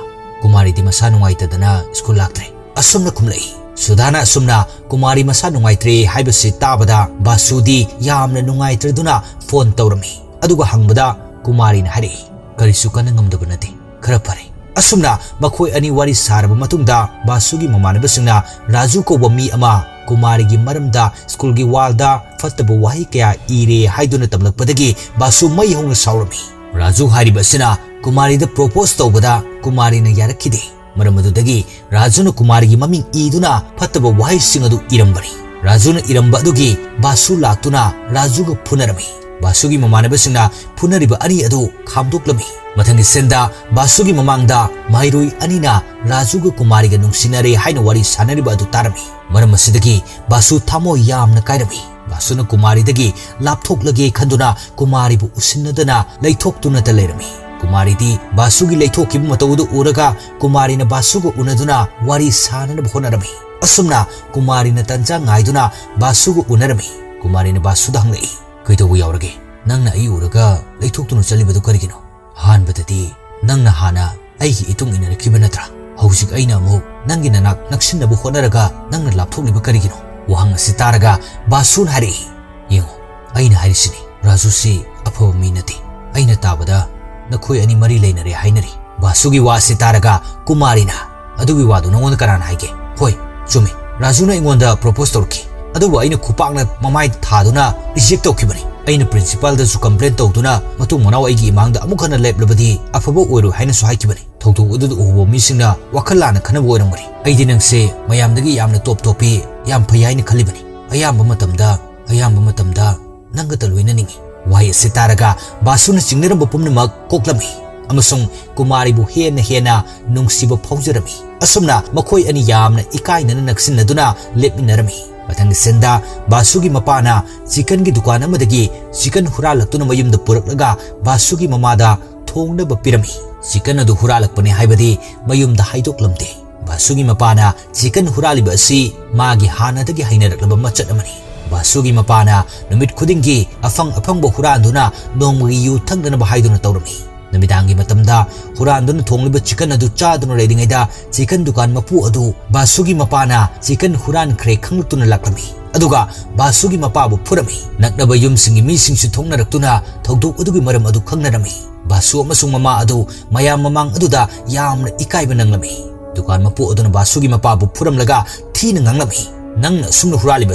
"ꯀꯨꯃꯥꯔꯤꯗꯤ ꯃꯁꯥ ꯅꯨꯡꯉꯥꯏꯇꯗꯅ ꯁ꯭ꯀꯨꯜ ꯂꯥꯛꯇ꯭ꯔꯦ"꯫ ꯑꯁꯨꯝꯅ ꯈꯨꯝꯂꯛꯏ꯫ ꯁꯨꯗꯥꯅ ꯑꯁꯨꯝꯅ ꯀꯨꯃꯥꯔꯤ ꯃꯁꯥ ꯅꯨꯡꯉꯥꯏꯇ꯭ꯔꯦ ꯍꯥꯏꯕꯁꯤ ꯇꯥꯕꯗ ꯕꯥꯁꯨꯗꯤ ꯌꯥꯝꯅ ꯅꯨꯡꯉꯥꯏꯇ꯭ꯔꯗꯨꯅ ꯐꯣꯟ ꯇꯧꯔꯝꯃꯤ꯫ ꯑꯗꯨꯒ ꯍꯪꯕꯗ ꯀꯨꯃꯥꯔꯤꯅ ꯍꯥꯏꯔꯛꯏ, "ꯀꯔꯤꯁꯨ ꯀꯟꯅ ꯉꯝꯗꯕ ꯅꯠꯇꯦ, ꯈꯔ ꯐꯔꯦ"꯫ ꯑꯁꯨꯝꯅ ꯃꯈꯣꯏ ꯑꯅꯤ ꯋꯥꯔꯤ ꯁꯥꯔꯕ ꯃꯇꯨꯡꯗ ꯕꯥꯁꯨꯒꯤ ꯃꯃꯥꯟꯅꯕꯁꯤꯡꯅ ꯔꯥꯖꯨ ꯀꯧꯕ ꯃꯤ ꯑꯃ ꯀꯨꯃꯥꯔꯤꯒꯤ ꯃꯔꯝꯗ ꯁ꯭ꯀꯨꯜꯒꯤ ꯋꯥꯜꯗ ꯐꯠꯇꯕ ꯋꯥꯍꯩ ꯀꯌꯥ ꯏꯔꯦ ꯍꯥꯏꯗꯨꯅ ꯇꯝꯂꯛꯄꯗꯒꯤ ꯕꯥꯁꯨ ꯃꯩ ꯍꯧꯅ ꯁꯥꯎꯔꯝꯃꯤ꯫ ꯔꯥꯖꯨ ꯍꯥꯏꯔꯤꯕ ꯑꯁꯤꯅ ꯀꯨꯃꯥꯔꯤꯗ ꯄ꯭ꯔꯣꯄꯣꯁ ꯇꯧꯕꯗ ꯀꯨꯃꯥꯔꯤꯅ ꯌꯥꯔꯛꯈꯤꯗꯦ꯫ ꯃꯔꯝ ꯑꯗꯨꯗꯒꯤ ꯔꯥꯖꯨꯅ ꯀꯨꯃꯥꯔꯤꯒꯤ ꯃꯃꯤꯡ ꯏꯗꯨꯅ ꯐꯠꯇꯕ ꯋꯥꯍꯩꯁꯤꯡ ꯑꯗꯨ ꯏꯔꯝꯕꯅꯤ꯫ ꯔꯥꯖꯨꯅ ꯏꯔꯝꯕ ꯑꯗꯨꯒꯤ ꯕꯥꯁꯨ ꯂꯥꯛꯇꯨꯅ ꯔꯥꯖꯨꯒ ꯐꯨꯅꯔꯝꯃꯤ꯫ ꯕꯥꯁꯨꯒꯤ ꯃꯃꯥꯟꯅꯕꯁꯤꯡꯅ ꯐꯨꯅꯔꯤꯕ ꯑꯅꯤ ꯑꯗꯨ ꯈꯥꯝꯗꯣꯛꯂꯝꯃꯤ꯫ ꯃꯊꯪꯒꯤ ꯁꯤꯟꯗ ꯕꯥꯁꯨꯒꯤ ꯃꯃꯥꯡꯗ ꯃꯍꯩꯔꯣꯏ ꯑꯅꯤꯅ ꯔꯥꯖꯨꯒ ꯀꯨꯃꯥꯔꯤꯒ ꯅꯨꯡꯁꯤꯅꯔꯦ ꯍꯥꯏꯅ ꯋꯥꯔꯤ ꯁꯥꯅꯔꯤꯕ ꯑꯗꯨ ꯇꯥꯔꯝꯃꯤ꯫ ꯃꯔꯝ ꯑꯁꯤꯗꯒꯤ ꯕꯥꯁꯨ ꯊꯃꯣꯏ ꯌꯥꯝꯅ ꯀꯥꯏꯔꯝꯃꯤ꯫ ꯕꯥꯁꯨꯅ ꯀꯨꯃꯥꯔꯤꯗꯒꯤ ꯂꯥꯞꯊꯣꯛꯂꯒꯦ ꯈꯟꯗꯨꯅ ꯀꯨꯃꯥꯔꯤꯕꯨ ꯎꯁꯤꯟꯅꯗꯅ ꯂꯩꯊꯣꯛꯇꯨꯅꯇ ꯂꯩꯔꯝꯃꯤ꯫ ꯀꯨꯃꯥꯔꯤꯗꯤ ꯕꯥꯁꯨꯒꯤ ꯂꯩꯊꯣꯛꯈꯤꯕ ꯃꯇꯧ ꯑꯗꯨ ꯎꯔꯒ ꯀꯨꯃꯥꯔꯤꯅ ꯕꯥꯁꯨꯒ ꯎꯅꯗꯨꯅ ꯋꯥꯔꯤ ꯁꯥꯅꯅꯕ ꯍꯣꯠꯅꯔꯝꯃꯤ꯫ ꯑꯁꯨꯝꯅ ꯀꯨꯃꯥꯔꯤꯅ ꯇꯟꯖꯥ ꯉꯥꯏꯗꯨꯅ ꯕꯥꯁꯨꯒ ꯎꯅꯔꯝꯃꯤ꯫ ꯀꯨꯃꯥꯔꯤꯅ ꯕꯥꯁꯨꯗ ꯍꯪꯂꯛꯏ, "ꯀꯩꯗꯧꯕ ꯌꯥꯎꯔꯒꯦ? ꯅꯪꯅ ꯑꯩ ꯎꯔꯒ ꯂꯩꯊꯣꯛꯇꯨꯅ ꯆꯠꯂꯤꯕꯗꯨ ꯀꯔꯤꯒꯤꯅꯣ? ꯑꯍꯥꯟꯕꯗꯗꯤ ꯅꯪꯅ ꯍꯥꯟꯅ ꯑꯩꯒꯤ ꯏꯇꯨꯡ ꯏꯟꯅꯔꯛꯈꯤꯕ ꯅꯠꯇ꯭ꯔꯥ? ꯍꯧꯖꯤꯛ ꯑꯩꯅ ꯑꯃꯨꯛ ꯅꯪꯒꯤ ꯅꯅꯥꯛ ꯅꯛꯁꯤꯟꯅꯕ ꯍꯣꯠꯅꯔꯒ ꯅꯪꯅ ꯂꯥꯞꯊꯣꯛꯂꯤꯕ ꯀꯔꯤꯒꯤꯅꯣ?" ꯋꯥꯍꯪ ꯑꯁꯤ ꯇꯥꯔꯒ ꯕꯥꯁꯨꯅ ꯍꯥꯏꯔꯛꯏ, "ꯌꯦꯡꯉꯣ, ꯑꯩꯅ ꯍꯥꯏꯔꯤꯁꯤꯅꯤ, ꯔꯥꯖꯨꯁꯤ ꯑꯐꯕ ꯃꯤ ꯅꯠꯇꯦ꯫ ꯑꯩꯅ ꯇꯥꯕꯗ ꯅꯈꯣꯏ ꯑꯅꯤ ꯃꯔꯤ ꯂꯩꯅꯔꯦ ꯍꯥꯏꯅꯔꯤ꯫" ꯕꯥꯁꯨꯒꯤ ꯋꯥ ꯑꯁꯤ ꯇꯥꯔꯒ ꯀꯨꯃꯥꯔꯤꯅ, "ꯑꯗꯨꯒꯤ ꯋꯥꯗꯨ ꯅꯉꯣꯟꯗ ꯀꯅꯥꯅ ꯍꯥꯏꯒꯦ? ꯍꯣꯏ, ꯆꯨꯝꯃꯤ, ꯔꯥꯖꯨꯅ ꯑꯩꯉꯣꯟꯗ ꯄ꯭ꯔꯣꯄꯣꯁ ꯇꯧꯔꯛꯈꯤ, ꯑꯗꯨꯕꯨ ꯑꯩꯅ ꯈꯨꯄꯥꯛꯅ ꯃꯃꯥꯏꯗ ꯊꯥꯗꯨꯅ ꯔꯤꯖꯦꯛ ꯇꯧꯈꯤꯕꯅꯤ꯫ ꯑꯩꯅ ꯄ꯭ꯔꯤꯟꯁꯤꯄꯥꯜꯗꯁꯨ ꯀꯝꯄ꯭ꯂꯦꯟ ꯇꯧꯗꯨꯅ ꯃꯇꯨꯡ ꯃꯅꯥꯎ ꯑꯩꯒꯤ ꯏꯃꯥꯡꯗ ꯑꯃꯨꯛ ꯍꯟꯅ ꯂꯦꯞꯂꯕꯗꯤ ꯑꯐꯕ ꯑꯣꯏꯔꯣꯏ ꯍꯥꯏꯅꯁꯨ ꯍꯥꯏꯈꯤꯕꯅꯤ꯫ ꯊꯧꯗꯣꯛ ꯑꯗꯨꯗ ꯎꯍꯧꯕ ꯃꯤꯁꯤꯡꯅ ꯋꯥꯈꯜ ꯂꯥꯟꯅ ꯈꯟꯅꯕ ꯑꯣꯏꯔꯝꯒꯅꯤ꯫ ꯑꯩꯗꯤ ꯅꯪꯁꯦ ꯃꯌꯥꯝꯗꯒꯤ ꯌꯥꯝꯅ ꯇꯣꯞ ꯇꯣꯞꯄꯤ, ꯌꯥꯝ ꯐꯩ ꯍꯥꯏꯅ ꯈꯜꯂꯤꯕꯅꯤ꯫ ꯑꯌꯥꯝꯕ ꯃꯇꯝꯗ, ꯑꯌꯥꯝꯕ ꯃꯇꯝꯗ ꯅꯪꯒꯇ ꯂꯣꯏꯅꯅꯤꯡꯏ꯫" ꯋꯥꯍꯩ ꯑꯁꯤ ꯇꯥꯔꯒ ꯕꯥꯁꯨꯅ ꯆꯤꯡꯅꯔꯝꯕ ꯄꯨꯝꯅꯃꯛ ꯀꯣꯛꯂꯝꯃꯤ ꯑꯃꯁꯨꯡ ꯀꯨꯃꯥꯔꯤꯕꯨ ꯍꯦꯟꯅ ꯍꯦꯟꯅ ꯅꯨꯡꯁꯤꯕ ꯐꯥꯎꯖꯔꯝꯃꯤ꯫ ꯑꯁꯨꯝꯅ ꯃꯈꯣꯏ ꯑꯅꯤ ꯌꯥꯝꯅ ꯏꯀꯥꯏꯅꯅ ꯅꯛꯁꯤꯟꯅꯗꯨꯅ ꯂꯦꯞꯃꯤꯟꯅꯔꯝꯃꯤ꯫ ꯃꯊꯪꯒꯤ ꯁꯤꯟꯗ ꯕꯥꯁꯨꯒꯤ ꯃꯄꯥꯅ ꯆꯤꯀꯟꯒꯤ ꯗꯨꯀꯥꯟ ꯑꯃꯗꯒꯤ ꯆꯤꯀꯟ ꯍꯨꯔꯥꯜꯂꯛꯇꯨꯅ ꯃꯌꯨꯝꯗ ꯄꯨꯔꯛꯂꯒ ꯕꯥꯁꯨꯒꯤ ꯃꯃꯥꯗ ꯊꯣꯡꯅꯕ ꯄꯤꯔꯝꯃꯤ꯫ ꯆꯤꯀꯟ ꯑꯗꯨ ꯍꯨꯔꯥꯜꯂꯛꯄꯅꯤ ꯍꯥꯏꯕꯗꯤ ꯃꯌꯨꯝꯗ ꯍꯥꯏꯗꯣꯛꯂꯝꯗꯦ꯫ ꯕꯥꯁꯨꯒꯤ ꯃꯄꯥꯅ ꯆꯤꯀꯟ ꯍꯨꯔꯥꯜꯂꯤꯕ ꯑꯁꯤ ꯃꯥꯒꯤ ꯍꯥꯟꯅꯗꯒꯤ ꯍꯩꯅꯔꯛꯂꯕ ꯃꯆꯠ ꯑꯃꯅꯤ꯫ ꯕꯥꯁꯨꯒꯤ ꯃꯄꯥꯅ ꯅꯨꯃꯤꯠ ꯈꯨꯗꯤꯡꯒꯤ ꯑꯐꯪ ꯑꯐꯪꯕ ꯍꯨꯔꯥꯟꯗꯨꯅ ꯅꯣꯡꯃꯒꯤ ꯌꯨ ꯊꯛꯅꯅꯕ ꯍꯥꯏꯗꯨꯅ ꯇꯧꯔꯝꯃꯤ꯫ ꯅꯨꯃꯤꯗꯥꯡꯒꯤ ꯃꯇꯝꯗ ꯍꯨꯔꯥꯟꯗꯨꯅ ꯊꯣꯡꯂꯤꯕ ꯆꯤꯀꯟ ꯑꯗꯨ ꯆꯥꯗꯨꯅ ꯂꯩꯔꯤꯉꯩꯗ ꯆꯤꯀꯟ ꯗꯨꯀꯥꯟ ꯃꯄꯨ ꯑꯗꯨ ꯕꯥꯁꯨꯒꯤ ꯃꯄꯥꯅ ꯆꯤꯀꯟ ꯍꯨꯔꯥꯟꯈ꯭ꯔꯦ ꯈꯪꯂꯛꯇꯨꯅ ꯂꯥꯛꯂꯝꯃꯤ꯫ ꯑꯗꯨꯒ ꯕꯥꯁꯨꯒꯤ ꯃꯄꯥꯕꯨ ꯐꯨꯔꯝꯃꯤ꯫ ꯅꯛꯅꯕ ꯌꯨꯝꯁꯤꯡꯒꯤ ꯃꯤꯁꯤꯡꯁꯨ ꯊꯣꯛꯅꯔꯛꯇꯨꯅ ꯊꯧꯗꯣꯛ ꯑꯗꯨꯒꯤ ꯃꯔꯝ ꯑꯗꯨ ꯈꯪꯅꯔꯝꯃꯤ꯫ ꯕꯥꯁꯨ ꯑꯃꯁꯨꯡ ꯃꯃꯥ ꯑꯗꯨ ꯃꯌꯥꯝ ꯃꯃꯥꯡ ꯑꯗꯨꯗ ꯌꯥꯝꯅ ꯏꯀꯥꯏꯕ ꯅꯪꯂꯝꯃꯤ꯫ ꯗꯨꯀꯥꯟ ꯃꯄꯨ ꯑꯗꯨꯅ ꯕꯥꯁꯨꯒꯤ ꯃꯄꯥꯕꯨ ꯐꯨꯔꯝꯂꯒ ꯊꯤꯅ ꯉꯥꯡꯂꯝꯃꯤ, "ꯅꯪꯅ ꯑꯁꯨꯝꯅ ꯍꯨꯔꯥꯜꯂꯤꯕ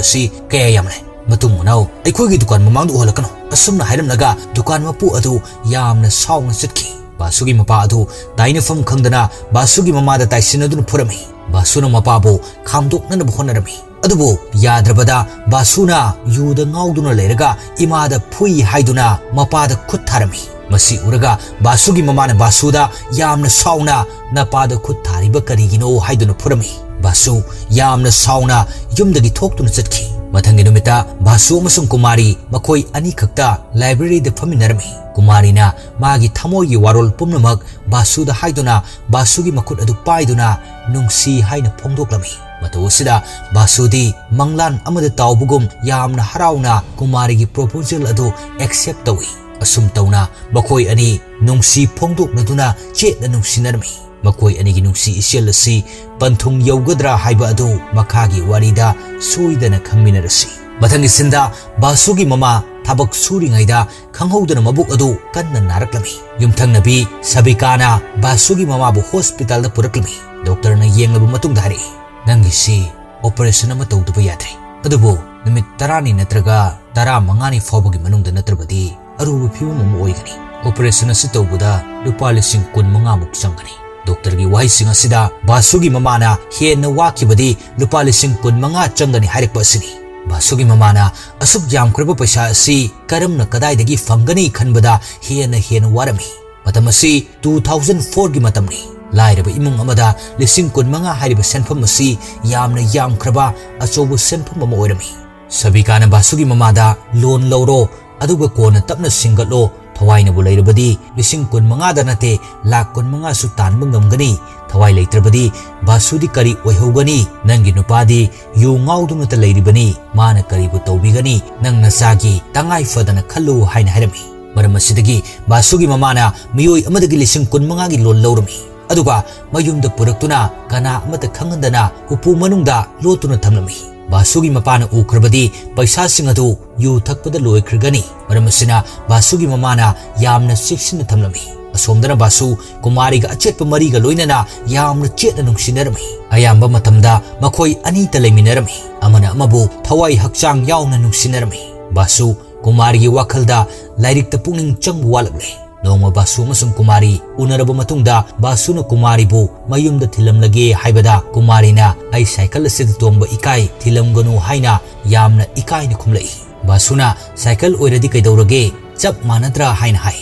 ꯑꯁꯤ ꯀꯌꯥ ꯌꯥꯝꯂꯦ꯫ ꯃꯇꯨꯡ ꯃꯅꯥꯎ ꯑꯩꯈꯣꯏꯒꯤ ꯗꯨꯀꯥꯟ ꯃꯃꯥꯡꯗ ꯎꯍꯜꯂꯛꯀꯅꯨ꯫" ꯑꯁꯨꯝꯅ ꯍꯥꯏꯔꯝꯂꯒ ꯗꯨꯀꯥꯟ ꯃꯄꯨ ꯑꯗꯨ ꯌꯥꯝꯅ ꯁꯥꯎꯅ ꯆꯠꯈꯤ꯫ ꯕꯥꯁꯨꯒꯤ ꯃꯄꯥ ꯑꯗꯨ ꯇꯥꯏꯅꯐꯝ ꯈꯪꯗꯅ ꯕꯥꯁꯨꯒꯤ ꯃꯃꯥꯗ ꯇꯥꯏꯁꯤꯟꯅꯗꯨꯅ ꯐꯨꯔꯝꯃꯤ꯫ ꯕꯥꯁꯨꯅ ꯃꯄꯥꯕꯨ ꯈꯥꯝꯗꯣꯛꯅꯅꯕ ꯍꯣꯠꯅꯔꯝꯃꯤ꯫ ꯑꯗꯨꯕꯨ ꯌꯥꯗ꯭ꯔꯕꯗ ꯕꯥꯁꯨꯅ ꯌꯨꯗ ꯉꯥꯎꯗꯨꯅ ꯂꯩꯔꯒ ꯏꯃꯥꯗ ꯐꯨꯏ ꯍꯥꯏꯗꯨꯅ ꯃꯄꯥꯗ ꯈꯨꯠ ꯊꯥꯔꯝꯃꯤ꯫ ꯃꯁꯤ ꯎꯔꯒ ꯕꯥꯁꯨꯒꯤ ꯃꯃꯥꯅ ꯕꯥꯁꯨꯗ ꯌꯥꯝꯅ ꯁꯥꯎꯅ, "ꯅꯄꯥꯗ ꯈꯨꯠ ꯊꯥꯔꯤꯕ ꯀꯔꯤꯒꯤꯅꯣ?" ꯍꯥꯏꯗꯨꯅ ꯐꯨꯔꯝꯃꯤ꯫ ꯕꯥꯁꯨ ꯌꯥꯝꯅ ꯁꯥꯎꯅ ꯌꯨꯝꯗꯒꯤ ꯊꯣꯛꯇꯨꯅ ꯆꯠꯈꯤ꯫ ꯃꯊꯪꯒꯤ ꯅꯨꯃꯤꯠꯇ ꯕꯥꯁꯨ ꯑꯃꯁꯨꯡ ꯀꯨꯃꯥꯔꯤ ꯃꯈꯣꯏ ꯑꯅꯤꯈꯛꯇ ꯂꯥꯏꯕ꯭ꯔꯦꯔꯤꯗ ꯐꯝꯃꯤꯟꯅꯔꯝꯃꯤ꯫ ꯀꯨꯃꯥꯔꯤꯅ ꯃꯥꯒꯤ ꯊꯃꯣꯏꯒꯤ ꯋꯥꯔꯣꯜ ꯄꯨꯝꯅꯃꯛ ꯕꯥꯁꯨꯗ ꯍꯥꯏꯗꯨꯅ ꯕꯥꯁꯨꯒꯤ ꯃꯈꯨꯠ ꯑꯗꯨ ꯄꯥꯏꯗꯨꯅ "ꯅꯨꯡꯁꯤ" ꯍꯥꯏꯅ ꯐꯣꯡꯗꯣꯛꯂꯝꯃꯤ꯫ ꯃꯇꯧ ꯑꯁꯤꯗ ꯕꯥꯁꯨꯗꯤ ꯃꯪꯂꯥꯟ ꯑꯃꯗ ꯇꯥꯎꯕꯒꯨꯝ ꯌꯥꯝꯅ ꯍꯔꯥꯎꯅ ꯀꯨꯃꯥꯔꯤꯒꯤ ꯄ꯭ꯔꯣꯄꯣꯖꯦꯜ ꯑꯗꯨ ꯑꯦꯛꯁꯦꯞ ꯇꯧꯏ꯫ ꯑꯁꯨꯝ ꯇꯧꯅ ꯃꯈꯣꯏ ꯑꯅꯤ ꯅꯨꯡꯁꯤ ꯐꯣꯡꯗꯣꯛꯅꯗꯨꯅ ꯆꯦꯠꯅ ꯅꯨꯡꯁꯤꯅꯔꯝꯃꯤ꯫ ꯃꯈꯣꯏ ꯑꯅꯤꯒꯤ ꯅꯨꯡꯁꯤ ꯏꯆꯦꯜ ꯑꯁꯤ ꯄꯟꯊꯨꯡ ꯌꯧꯒꯗ꯭ꯔꯥ ꯍꯥꯏꯕ ꯑꯗꯨ ꯃꯈꯥꯒꯤ ꯋꯥꯔꯤꯗ ꯁꯣꯏꯗꯅ ꯈꯪꯃꯤꯟꯅꯔꯁꯤ꯫ ꯃꯊꯪꯒꯤ ꯁꯤꯟꯗ ꯕꯥꯁꯨꯒꯤ ꯃꯃꯥ ꯊꯕꯛ ꯁꯨꯔꯤꯉꯩꯗ ꯈꯪꯍꯧꯗꯅ ꯃꯕꯨꯛ ꯑꯗꯨ ꯀꯟꯅ ꯅꯥꯔꯛꯂꯝꯃꯤ꯫ ꯌꯨꯝꯊꯪꯅꯕꯤ ꯁꯕꯤꯀꯥꯅ ꯕꯥꯁꯨꯒꯤ ꯃꯃꯥꯕꯨ ꯍꯣꯁꯄꯤꯇꯥꯜꯗ ꯄꯨꯔꯛꯂꯝꯃꯤ꯫ ꯗꯣꯛꯇꯔꯅ ꯌꯦꯡꯂꯕ ꯃꯇꯨꯡꯗ ꯍꯥꯏꯔꯛꯏ, "ꯅꯪꯒꯤꯁꯤ ꯑꯣꯄꯔꯦꯁꯟ ꯑꯃ ꯇꯧꯗꯕ ꯌꯥꯗ꯭ꯔꯦ꯫ ꯑꯗꯨꯕꯨ ꯅꯨꯃꯤꯠ ꯇꯔꯥꯅꯤ ꯅꯠꯇ꯭ꯔꯒ ꯇꯔꯥꯃꯉꯥꯅꯤ ꯐꯥꯎꯕꯒꯤ ꯃꯅꯨꯡꯗ ꯅꯠꯇ꯭ꯔꯕꯗꯤ ꯑꯔꯨꯕ ꯐꯤꯕꯝ ꯑꯃ ꯑꯣꯏꯒꯅꯤ꯫ ꯑꯣꯄꯔꯦꯁꯟ ꯑꯁꯤ ꯇꯧꯕꯗ ꯂꯨꯄꯥ ꯂꯤꯁꯤꯡ ꯀꯨꯟ ꯃꯉꯥꯃꯨꯛ ꯆꯪꯒꯅꯤ꯫" ꯗꯣꯛꯇꯔꯒꯤ ꯋꯥꯍꯩꯁꯤꯡ ꯑꯁꯤꯗ ꯕꯥꯁꯨꯒꯤ ꯃꯃꯥꯅ ꯍꯦꯟꯅ ꯋꯥꯈꯤꯕꯗꯤ ꯂꯨꯄꯥ ꯂꯤꯁꯤꯡ ꯀꯨꯟ ꯃꯉꯥ ꯆꯪꯒꯅꯤ ꯍꯥꯏꯔꯛꯄ ꯑꯁꯤꯅꯤ꯫ ꯕꯥꯁꯨꯒꯤ ꯃꯃꯥꯅ ꯑꯁꯨꯛ ꯌꯥꯝꯈ꯭ꯔꯕ ꯄꯩꯁꯥ ꯑꯁꯤ ꯀꯔꯝꯅ ꯀꯗꯥꯏꯗꯒꯤ ꯐꯪꯒꯅꯤ ꯈꯟꯕꯗ ꯍꯦꯟꯅ ꯍꯦꯟꯅ ꯋꯥꯔꯝꯃꯤ꯫ ꯃꯇꯝ ꯑꯁꯤ two thousand fourꯒꯤ ꯃꯇꯝꯅꯤ꯫ ꯂꯥꯏꯔꯕ ꯏꯃꯨꯡ ꯑꯃꯗ ꯂꯤꯁꯤꯡ ꯀꯨꯟ ꯃꯉꯥ ꯍꯥꯏꯔꯤꯕ ꯁꯦꯟꯐꯝ ꯑꯁꯤ ꯌꯥꯝꯅ ꯌꯥꯝꯈ꯭ꯔꯕ ꯑꯆꯧꯕ ꯁꯦꯟꯐꯝ ꯑꯃ ꯑꯣꯏꯔꯝꯃꯤ꯫ ꯁꯕꯤꯀꯥꯅ ꯕꯥꯁꯨꯒꯤ ꯃꯃꯥꯗ, "ꯂꯣꯟ ꯂꯧꯔꯣ, ꯑꯗꯨꯒ ꯀꯣꯟꯅ ꯇꯞꯅ ꯁꯤꯡꯒꯠꯂꯣ꯫ ꯊꯋꯥꯏꯅꯕꯨ ꯂꯩꯔꯕꯗꯤ ꯂꯤꯁꯤꯡ ꯀꯨꯟ ꯃꯉꯥꯗ ꯅꯠꯇꯦ, ꯂꯥꯛ ꯀꯨꯟ ꯃꯉꯥꯁꯨ ꯇꯥꯟꯕ ꯉꯝꯒꯅꯤ꯫ ꯊꯋꯥꯏ ꯂꯩꯇ꯭ꯔꯕꯗꯤ ꯕꯥꯁꯨꯗꯤ ꯀꯔꯤ ꯑꯣꯏꯍꯧꯒꯅꯤ? ꯅꯪꯒꯤ ꯅꯨꯄꯥꯗꯤ ꯌꯨ ꯉꯥꯎꯗꯨꯅꯇ ꯂꯩꯔꯤꯕꯅꯤ꯫ ꯃꯥꯅ ꯀꯔꯤꯕꯨ ꯇꯧꯕꯤꯒꯅꯤ? ꯅꯪ ꯅꯆꯥꯒꯤ ꯇꯉꯥꯏ ꯐꯗꯅ ꯈꯜꯂꯨ" ꯍꯥꯏꯅ ꯍꯥꯏꯔꯝꯃꯤ꯫ ꯃꯔꯝ ꯑꯁꯤꯗꯒꯤ ꯕꯥꯁꯨꯒꯤ ꯃꯃꯥꯅ ꯃꯤꯑꯣꯏ ꯑꯃꯗꯒꯤ ꯂꯤꯁꯤꯡ ꯀꯨꯟ ꯃꯉꯥꯒꯤ ꯂꯣꯟ ꯂꯧꯔꯝꯃꯤ꯫ ꯑꯗꯨꯒ ꯃꯌꯨꯝꯗ ꯄꯨꯔꯛꯇꯨꯅ ꯀꯅꯥ ꯑꯃꯠꯇ ꯈꯪꯍꯟꯗꯅ ꯎꯄꯨ ꯃꯅꯨꯡꯗ ꯂꯣꯠꯇꯨꯅ ꯊꯝꯂꯝꯃꯤ꯫ ꯕꯥꯁꯨꯒꯤ ꯃꯄꯥꯅ ꯎꯈ꯭ꯔꯕꯗꯤ ꯄꯩꯁꯥꯁꯤꯡ ꯑꯗꯨ ꯌꯨ ꯊꯛꯄꯗ ꯂꯣꯏꯈ꯭ꯔꯒꯅꯤ꯫ ꯃꯔꯝ ꯑꯁꯤꯅ ꯕꯥꯁꯨꯒꯤ ꯃꯃꯥꯅ ꯌꯥꯝꯅ ꯆꯦꯛꯁꯤꯟꯅ ꯊꯝꯂꯝꯃꯤ꯫ ꯑꯁꯣꯝꯗꯅ ꯕꯥꯁꯨ ꯀꯨꯃꯥꯔꯤꯒ ꯑꯆꯦꯠꯄ ꯃꯔꯤꯒ ꯂꯣꯏꯅꯅ ꯌꯥꯝꯅ ꯆꯦꯠꯅ ꯅꯨꯡꯁꯤꯅꯔꯝꯃꯤ꯫ ꯑꯌꯥꯝꯕ ꯃꯇꯝꯗ ꯃꯈꯣꯏ ꯑꯅꯤꯇ ꯂꯩꯃꯤꯟꯅꯔꯝꯃꯤ꯫ ꯑꯃꯅ ꯑꯃꯕꯨ ꯊꯋꯥꯏ ꯍꯛꯆꯥꯡ ꯌꯥꯎꯅ ꯅꯨꯡꯁꯤꯅꯔꯝꯃꯤ꯫ ꯕꯥꯁꯨ ꯀꯨꯃꯥꯔꯤꯒꯤ ꯋꯥꯈꯜꯗ ꯂꯥꯏꯔꯤꯛꯇ ꯄꯨꯛꯅꯤꯡ ꯆꯪꯕ ꯋꯥꯠꯂꯛꯂꯦ꯫ ꯅꯣꯡꯃ ꯕꯥꯁꯨ ꯑꯃꯁꯨꯡ ꯀꯨꯃꯥꯔꯤ ꯎꯅꯔꯕ ꯃꯇꯨꯡꯗ ꯕꯥꯁꯨꯅ ꯀꯨꯃꯥꯔꯤꯕꯨ ꯃꯌꯨꯝꯗ ꯊꯤꯜꯂꯝꯂꯒꯦ ꯍꯥꯏꯕꯗ ꯀꯨꯃꯥꯔꯤꯅ, "ꯑꯩ ꯁꯥꯏꯀꯜ ꯑꯁꯤꯗ ꯇꯣꯡꯕ ꯏꯀꯥꯏ, ꯊꯤꯜꯂꯝꯒꯅꯨ" ꯍꯥꯏꯅ ꯌꯥꯝꯅ ꯏꯀꯥꯏꯅ ꯈꯨꯝꯂꯛꯏ꯫ ꯕꯥꯁꯨꯅ, "ꯁꯥꯏꯀꯜ ꯑꯣꯏꯔꯗꯤ ꯀꯩꯗꯧꯔꯒꯦ, ꯆꯞ ꯃꯥꯟꯅꯗ꯭ꯔꯥ?" ꯍꯥꯏꯅ ꯍꯥꯏ꯫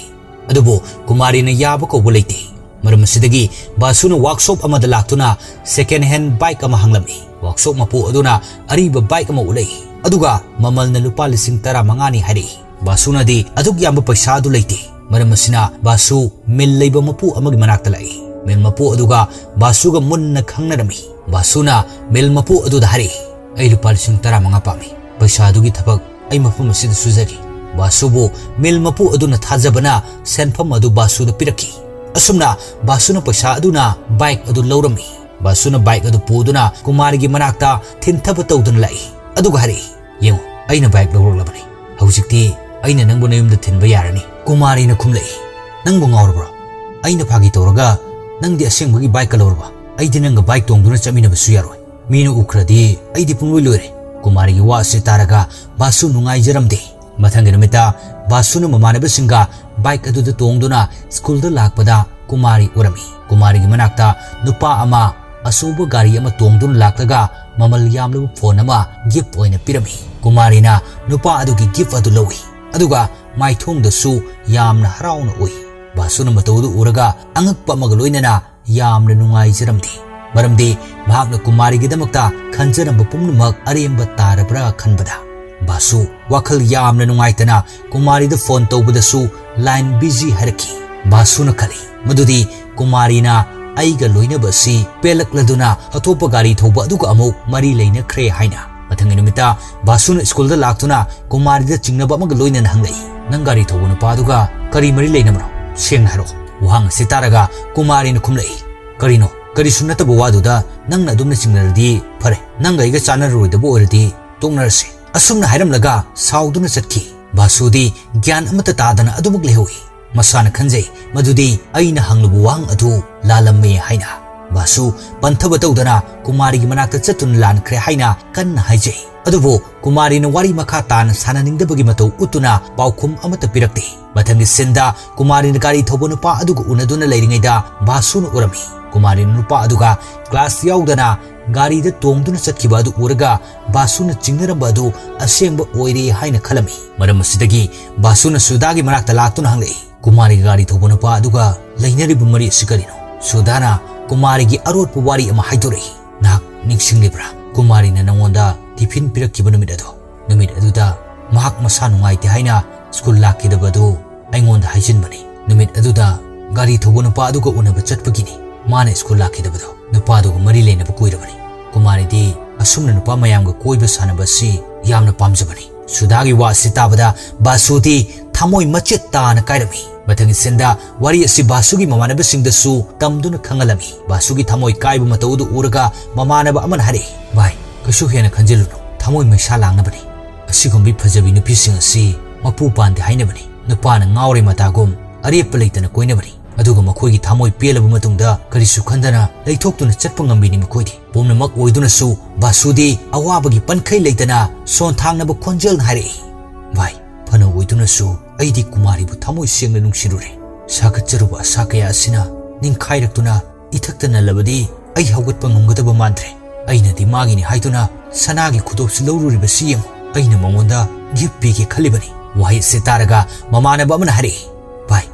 ꯑꯗꯨꯕꯨ ꯀꯨꯃꯥꯔꯤꯅ ꯌꯥꯕ ꯀꯧꯕ ꯂꯩꯇꯦ꯫ ꯃꯔꯝ ꯑꯁꯤꯗꯒꯤ ꯕꯥꯁꯨꯅ ꯋꯥꯔꯛꯁꯣꯞ ꯑꯃꯗ ꯂꯥꯛꯇꯨꯅ ꯁꯦꯀꯦꯟ ꯍꯦꯟ ꯕꯥꯏꯛ ꯑꯃ ꯍꯪꯂꯝꯃꯤ꯫ ꯋꯥꯔꯛꯁꯣꯞ ꯃꯄꯨ ꯑꯗꯨꯅ ꯑꯔꯤꯕ ꯕꯥꯏꯛ ꯑꯃ ꯎꯠꯂꯛꯏ, ꯑꯗꯨꯒ ꯃꯃꯜꯅ ꯂꯨꯄꯥ ꯂꯤꯁꯤꯡ ꯇꯔꯥꯃꯉꯥꯅꯤ ꯍꯥꯏꯔꯛꯏ꯫ ꯕꯥꯁꯨꯅꯗꯤ ꯑꯗꯨꯛ ꯌꯥꯝꯕ ꯄꯩꯁꯥ ꯑꯗꯨ ꯂꯩꯇꯦ꯫ ꯃꯔꯝ ꯑꯁꯤꯅ ꯕꯥꯁꯨ ꯃꯤꯜ ꯂꯩꯕ ꯃꯄꯨ ꯑꯃꯒꯤ ꯃꯅꯥꯛꯇ ꯂꯥꯛꯏ꯫ ꯃꯤꯜ ꯃꯄꯨ ꯑꯗꯨꯒ ꯕꯥꯁꯨꯒ ꯃꯨꯟꯅ ꯈꯪꯅꯔꯝꯃꯤ꯫ ꯕꯥꯁꯨꯅ ꯃꯤꯜ ꯃꯄꯨ ꯑꯗꯨꯗ ꯍꯥꯏꯔꯛꯏ, "ꯑꯩ ꯂꯨꯄꯥ ꯂꯤꯁꯤꯡ ꯇꯔꯥꯃꯉꯥ ꯄꯥꯝꯃꯤ꯫ ꯄꯩꯁꯥ ꯑꯗꯨꯒꯤ ꯊꯕꯛ ꯑꯩ ꯃꯐꯝ ꯑꯁꯤꯗ ꯁꯨꯖꯒꯦ꯫" ꯕꯥꯁꯨꯕꯨ ꯃꯤꯜ ꯃꯄꯨ ꯑꯗꯨꯅ ꯊꯥꯖꯕꯅ ꯁꯦꯟꯐꯝ ꯑꯗꯨ ꯕꯥꯁꯨꯗ ꯄꯤꯔꯛꯈꯤ꯫ ꯑꯁꯨꯝꯅ ꯕꯥꯁꯨꯅ ꯄꯩꯁꯥ ꯑꯗꯨꯅ ꯕꯥꯏꯛ ꯑꯗꯨ ꯂꯧꯔꯝꯃꯤ꯫ ꯕꯥꯁꯨꯅ ꯕꯥꯏꯛ ꯑꯗꯨ ꯄꯨꯗꯨꯅ ꯀꯨꯃꯥꯔꯤꯒꯤ ꯃꯅꯥꯛꯇ ꯊꯤꯟꯊꯕ ꯇꯧꯗꯨꯅ ꯂꯥꯛꯏ꯫ ꯑꯗꯨꯒ ꯍꯥꯏꯔꯛꯏ, "ꯌꯦꯡꯉꯨ, ꯑꯩꯅ ꯕꯥꯏꯛ ꯂꯧꯔꯛꯂꯕꯅꯤ꯫ ꯍꯧꯖꯤꯛꯇꯤ ꯑꯩꯅ ꯅꯪꯕꯨ ꯅꯌꯨꯝꯗ ꯊꯤꯟꯕ ꯌꯥꯔꯅꯤ꯫" ꯀꯨꯃꯥꯔꯤꯅ ꯈꯨꯝꯂꯛꯏ, "ꯅꯪꯕꯨ ꯉꯥꯎꯔꯕ꯭ꯔꯣ? ꯑꯩꯅ ꯐꯥꯒꯤ ꯇꯧꯔꯒ ꯅꯪꯗꯤ ꯑꯁꯦꯡꯕꯒꯤ ꯕꯥꯏꯛꯀ ꯂꯧꯔꯕ? ꯑꯩꯗꯤ ꯅꯪꯒ ꯕꯥꯏꯛ ꯇꯣꯡꯗꯨꯅ ꯆꯠꯃꯤꯟꯅꯕꯁꯨ ꯌꯥꯔꯣꯏ꯫ ꯃꯤꯅ ꯎꯈ꯭ꯔꯗꯤ ꯑꯩꯗꯤ ꯄꯨꯡꯂꯣꯏ ꯂꯣꯏꯔꯦ꯫" ꯀꯨꯃꯥꯔꯤꯒꯤ ꯋꯥ ꯑꯁꯤ ꯇꯥꯔꯒ ꯕꯥꯁꯨ ꯅꯨꯡꯉꯥꯏꯖꯔꯝꯗꯦ꯫ ꯃꯊꯪꯒꯤ ꯅꯨꯃꯤꯠꯇ ꯕꯥꯁꯨꯅ ꯃꯃꯥꯟꯅꯕꯁꯤꯡꯒ ꯕꯥꯏꯛ ꯑꯗꯨꯗ ꯇꯣꯡꯗꯨꯅ ꯁ꯭ꯀꯨꯜꯗ ꯂꯥꯛꯄꯗ ꯀꯨꯃꯥꯔꯤ ꯎꯔꯝꯃꯤ꯫ ꯀꯨꯃꯥꯔꯤꯒꯤ ꯃꯅꯥꯛꯇ ꯅꯨꯄꯥ ꯑꯃ ꯑꯆꯧꯕ ꯒꯥꯔꯤ ꯑꯃ ꯇꯣꯡꯗꯨꯅ ꯂꯥꯛꯂꯒ ꯃꯃꯜ ꯌꯥꯝꯂꯕ ꯐꯣꯟ ꯑꯃ ꯒꯤꯐ ꯑꯣꯏꯅ ꯄꯤꯔꯝꯃꯤ꯫ ꯀꯨꯃꯥꯔꯤꯅ ꯅꯨꯄꯥ ꯑꯗꯨꯒꯤ ꯒꯤꯐ ꯑꯗꯨ ꯂꯧꯏ, ꯑꯗꯨꯒ ꯃꯥꯏꯊꯣꯡꯗꯁꯨ ꯌꯥꯝꯅ ꯍꯔꯥꯎꯅ ꯎꯏ꯫ ꯕꯥꯁꯨꯅ ꯃꯇꯧ ꯑꯗꯨ ꯎꯔꯒ ꯑꯉꯛꯄ ꯑꯃꯒ ꯂꯣꯏꯅꯅ ꯌꯥꯝꯅ ꯅꯨꯡꯉꯥꯏꯖꯔꯝꯗꯦ, ꯃꯔꯝꯗꯤ ꯃꯍꯥꯛꯅ ꯀꯨꯃꯥꯔꯤꯒꯤꯗꯃꯛꯇ ꯈꯟꯖꯔꯝꯕ ꯄꯨꯝꯅꯃꯛ ꯑꯔꯦꯝꯕ ꯇꯥꯔꯕ꯭ꯔꯥ ꯈꯟꯕꯗ꯫ ꯕꯥꯁꯨ ꯋꯥꯈꯜ ꯌꯥꯝꯅ ꯅꯨꯡꯉꯥꯏꯇꯅ ꯀꯨꯃꯥꯔꯤꯗ ꯐꯣꯟ ꯇꯧꯕꯗꯁꯨ line busy ꯍꯥꯏꯔꯛꯈꯤ꯫ ꯕꯥꯁꯨꯅ ꯈꯜꯂꯤ, ꯃꯗꯨꯗꯤ ꯀꯨꯃꯥꯔꯤꯅ ꯑꯩꯒ ꯂꯣꯏꯅꯕ ꯑꯁꯤ ꯄꯦꯜꯂꯛꯂꯗꯨꯅ ꯑꯇꯣꯞꯄ ꯒꯥꯔꯤ ꯊꯧꯕ ꯑꯗꯨꯒ ꯑꯃꯨꯛ ꯃꯔꯤ ꯂꯩꯅꯈ꯭ꯔꯦ ꯍꯥꯏꯅ꯫ ꯃꯊꯪꯒꯤ ꯅꯨꯃꯤꯠꯇ ꯕꯥꯁꯨꯅ ꯁ꯭ꯀꯨꯜꯗ ꯂꯥꯛꯇꯨꯅ ꯀꯨꯃꯥꯔꯤꯗ ꯆꯤꯡꯅꯕ ꯑꯃꯒ ꯂꯣꯏꯅꯅ ꯍꯪꯂꯛꯏ, "ꯅꯪ ꯒꯥꯔꯤ ꯊꯧꯕ ꯅꯨꯄꯥ ꯑꯗꯨꯒ ꯀꯔꯤ ꯃꯔꯤ ꯂꯩꯅꯕꯅꯣ? ꯁꯦꯡꯅ ꯍꯥꯏꯔꯛꯑꯣ꯫" ꯋꯥꯍꯪ ꯑꯁꯤ ꯇꯥꯔꯒ ꯀꯨꯃꯥꯔꯤꯅ ꯈꯨꯝꯂꯛꯏ, "ꯀꯔꯤꯅꯣ? ꯀꯔꯤꯁꯨ ꯅꯠꯇꯕ ꯋꯥꯗꯨꯗ ꯅꯪꯅ ꯑꯗꯨꯝꯅ ꯆꯤꯡꯅꯔꯗꯤ ꯐꯔꯦ꯫ ꯅꯪꯒ ꯑꯩꯒ ꯆꯥꯟꯅꯔꯔꯣꯏꯗꯕ ꯑꯣꯏꯔꯗꯤ ꯇꯣꯛꯅꯔꯁꯦ꯫" ꯑꯁꯨꯝꯅ ꯍꯥꯏꯔꯝꯂꯒ ꯁꯥꯎꯗꯨꯅ ꯆꯠꯈꯤ꯫ ꯕꯥꯁꯨꯗꯤ ꯒ꯭ꯌꯥꯟ ꯑꯃꯠꯇ ꯇꯥꯗꯅ ꯑꯗꯨꯃꯛ ꯂꯩꯍꯧꯏ꯫ ꯃꯁꯥꯅ ꯈꯟꯖꯩ, ꯃꯗꯨꯗꯤ ꯑꯩꯅ ꯍꯪꯂꯨꯕ ꯋꯥꯍꯪ ꯑꯗꯨ ꯂꯥꯜꯂꯝꯃꯦ ꯍꯥꯏꯅ꯫ ꯕꯥꯁꯨ ꯄꯟꯊꯕ ꯇꯧꯗꯅ ꯀꯨꯃꯥꯔꯤꯒꯤ ꯃꯅꯥꯛꯇ ꯆꯠꯇꯨꯅ ꯂꯥꯟꯈ꯭ꯔꯦ ꯍꯥꯏꯅ ꯀꯟꯅ ꯍꯥꯏꯖꯩ꯫ ꯑꯗꯨꯕꯨ ꯀꯨꯃꯥꯔꯤꯅ ꯋꯥꯔꯤ ꯃꯈꯥ ꯇꯥꯅ ꯁꯥꯟꯅꯅꯤꯡꯗꯕꯒꯤ ꯃꯇꯧ ꯎꯠꯇꯨꯅ ꯄꯥꯎꯈꯨꯝ ꯑꯃꯠꯇ ꯄꯤꯔꯛꯇꯦ꯫ ꯃꯊꯪꯒꯤ ꯁꯤꯟꯗ ꯀꯨꯃꯥꯔꯤꯅ ꯒꯥꯔꯤ ꯊꯧꯕ ꯅꯨꯄꯥ ꯑꯗꯨꯒ ꯎꯅꯗꯨꯅ ꯂꯩꯔꯤꯉꯩꯗ ꯕꯥꯁꯨꯅ ꯎꯔꯝꯃꯤ꯫ ꯀꯨꯃꯥꯔꯤꯅ ꯅꯨꯄꯥ ꯑꯗꯨꯒ ꯀ꯭ꯂꯥꯁ ꯌꯥꯎꯗꯅ ꯒꯥꯔꯤꯗ ꯇꯣꯡꯗꯨꯅ ꯆꯠꯈꯤꯕ ꯑꯗꯨ ꯎꯔꯒ ꯕꯥꯁꯨꯅ ꯆꯤꯡꯅꯔꯝꯕ ꯑꯗꯨ ꯑꯁꯦꯡꯕ ꯑꯣꯏꯔꯦ ꯍꯥꯏꯅ ꯈꯜꯂꯝꯃꯤ꯫ ꯃꯔꯝ ꯑꯁꯤꯗꯒꯤ ꯕꯥꯁꯨꯅ ꯁꯨꯗꯥꯒꯤ ꯃꯅꯥꯛꯇ ꯂꯥꯛꯇꯨꯅ ꯍꯪꯂꯛꯏ, "ꯀꯨꯃꯥꯔꯤꯒꯤ ꯒꯥꯔꯤ ꯊꯧꯕ ꯅꯨꯄꯥ ꯑꯗꯨꯒ ꯂꯩꯅꯔꯤꯕ ꯃꯔꯤ ꯑꯁꯤ ꯀꯔꯤꯅꯣ?" ꯁꯨꯗꯥꯅ ꯀꯨꯃꯥꯔꯤꯒꯤ ꯑꯔꯣꯠꯄ ꯋꯥꯔꯤ ꯑꯃ ꯍꯥꯏꯗꯣꯔꯛꯏ꯫ "ꯅꯍꯥꯛ ꯅꯤꯡꯁꯤꯡꯂꯤꯕ꯭ꯔꯥ? ꯀꯨꯃꯥꯔꯤꯅ ꯅꯉꯣꯟꯗ ꯇꯤꯐꯤꯟ ꯄꯤꯔꯛꯈꯤꯕ ꯅꯨꯃꯤꯠ ꯑꯗꯣ꯫ ꯅꯨꯃꯤꯠ ꯑꯗꯨꯗ ꯃꯍꯥꯛ ꯃꯁꯥ ꯅꯨꯡꯉꯥꯏꯇꯦ ꯍꯥꯏꯅ ꯁ꯭ꯀꯨꯜ ꯂꯥꯛꯈꯤꯗꯕ ꯑꯗꯨ ꯑꯩꯉꯣꯟꯗ ꯍꯥꯏꯖꯤꯟꯕꯅꯤ꯫ ꯅꯨꯃꯤꯠ ꯑꯗꯨꯗ ꯒꯥꯔꯤ ꯊꯧꯕ ꯅꯨꯄꯥ ꯑꯗꯨꯒ ꯎꯅꯕ ꯆꯠꯄꯒꯤꯅꯤ ꯃꯥꯅ ꯁ꯭ꯀꯨꯜ ꯂꯥꯛꯈꯤꯗꯕꯗꯣ꯫ ꯅꯨꯄꯥꯗꯨꯒ ꯃꯔꯤ ꯂꯩꯅꯕ ꯀꯨꯏꯔꯕꯅꯤ꯫" ꯀꯨꯃꯥꯔꯤꯗꯤ ꯑꯁꯨꯝꯅ ꯅꯨꯄꯥ ꯃꯌꯥꯝꯒ ꯀꯣꯏꯕ ꯁꯥꯟꯅꯕ ꯑꯁꯤ ꯌꯥꯝꯅ ꯄꯥꯝꯖꯕꯅꯤ꯫ ꯁꯨꯗꯥꯒꯤ ꯋꯥ ꯑꯁꯤ ꯇꯥꯕꯗ ꯕꯥꯁꯨꯗꯤ ꯊꯃꯣꯏ ꯃꯆꯦꯠ ꯇꯥꯅ ꯀꯥꯏꯔꯝꯃꯤ꯫ ꯃꯊꯪꯒꯤ ꯁꯤꯟꯗ ꯋꯥꯔꯤ ꯑꯁꯤ ꯕꯥꯁꯨꯒꯤ ꯃꯃꯥꯟꯅꯕꯁꯤꯡꯗꯁꯨ ꯇꯝꯗꯨꯅ ꯈꯪꯍꯜꯂꯝꯃꯤ꯫ ꯕꯥꯁꯨꯒꯤ ꯊꯃꯣꯏ ꯀꯥꯏꯕ ꯃꯇꯧ ꯑꯗꯨ ꯎꯔꯒ ꯃꯃꯥꯟꯅꯕ ꯑꯃꯅ ꯍꯥꯏꯔꯛꯏ, "ꯚꯥꯏ, ꯀꯩꯁꯨ ꯍꯦꯟꯅ ꯈꯟꯖꯤꯜꯂꯨꯅꯨ, ꯊꯃꯣꯏ ꯃꯩꯁꯥ ꯂꯥꯡꯅꯕꯅꯤ꯫ ꯑꯁꯤꯒꯨꯝꯕꯤ ꯐꯖꯕꯤ ꯅꯨꯄꯤꯁꯤꯡ ꯑꯁꯤ ꯃꯄꯨ ꯄꯥꯟꯗꯦ ꯍꯥꯏꯅꯕꯅꯤ꯫ ꯅꯨꯄꯥꯅ ꯉꯥꯎꯔꯦ ꯃꯇꯥꯒꯨꯝ ꯑꯔꯦꯞꯄ ꯂꯩꯇꯅ ꯀꯣꯏꯅꯕꯅꯤ꯫ ꯑꯗꯨꯒ ꯃꯈꯣꯏꯒꯤ ꯊꯃꯣꯏ ꯄꯦꯜꯂꯕ ꯃꯇꯨꯡꯗ ꯀꯔꯤꯁꯨ ꯈꯟꯗꯅ ꯂꯩꯊꯣꯛꯇꯨꯅ ꯆꯠꯄ ꯉꯝꯕꯤꯅꯤ ꯃꯈꯣꯏꯗꯤ꯫" ꯄꯨꯝꯅꯃꯛ ꯑꯣꯏꯗꯨꯅꯁꯨ ꯕꯥꯁꯨꯗꯤ ꯑꯋꯥꯕꯒꯤ ꯄꯟꯈꯩ ꯂꯩꯇꯅ ꯁꯣꯟꯊꯥꯡꯅꯕ ꯈꯣꯟꯖꯦꯜꯅ ꯍꯥꯏꯔꯛꯏ, "ꯚꯥꯏ, ꯐꯅ ꯑꯣꯏꯗꯨꯅꯁꯨ ꯑꯩꯗꯤ ꯀꯨꯃꯥꯔꯤꯕꯨ ꯊꯃꯣꯏ ꯁꯦꯡꯅ ꯅꯨꯡꯁꯤꯔꯨꯔꯦ꯫ ꯁꯥꯒꯠꯆꯔꯨꯕ ꯑꯁꯥ ꯀꯌꯥ ꯑꯁꯤꯅ ꯅꯤꯡꯈꯥꯏꯔꯛꯇꯨꯅ ꯏꯊꯛꯇ ꯅꯜꯂꯕꯗꯤ ꯑꯩ ꯍꯧꯒꯠꯄ ꯉꯝꯒꯗꯕ ꯃꯥꯟꯗ꯭ꯔꯦ꯫ ꯑꯩꯅꯗꯤ ꯃꯥꯒꯤꯅꯤ ꯍꯥꯏꯗꯨꯅ ꯁꯅꯥꯒꯤ ꯈꯨꯗꯣꯞꯁꯤ ꯂꯧꯔꯨꯔꯤꯕꯁꯤ ꯌꯦꯡꯉꯨ꯫ ꯑꯩꯅ ꯃꯉꯣꯟꯗ ꯒꯤꯐ ꯄꯤꯒꯦ ꯈꯜꯂꯤꯕꯅꯤ꯫" ꯋꯥꯍꯩ ꯑꯁꯤ ꯇꯥꯔꯒ ꯃꯃꯥꯟꯅꯕ ꯑꯃꯅ ꯍꯥꯏꯔꯛꯏ, "ꯚꯥꯏ,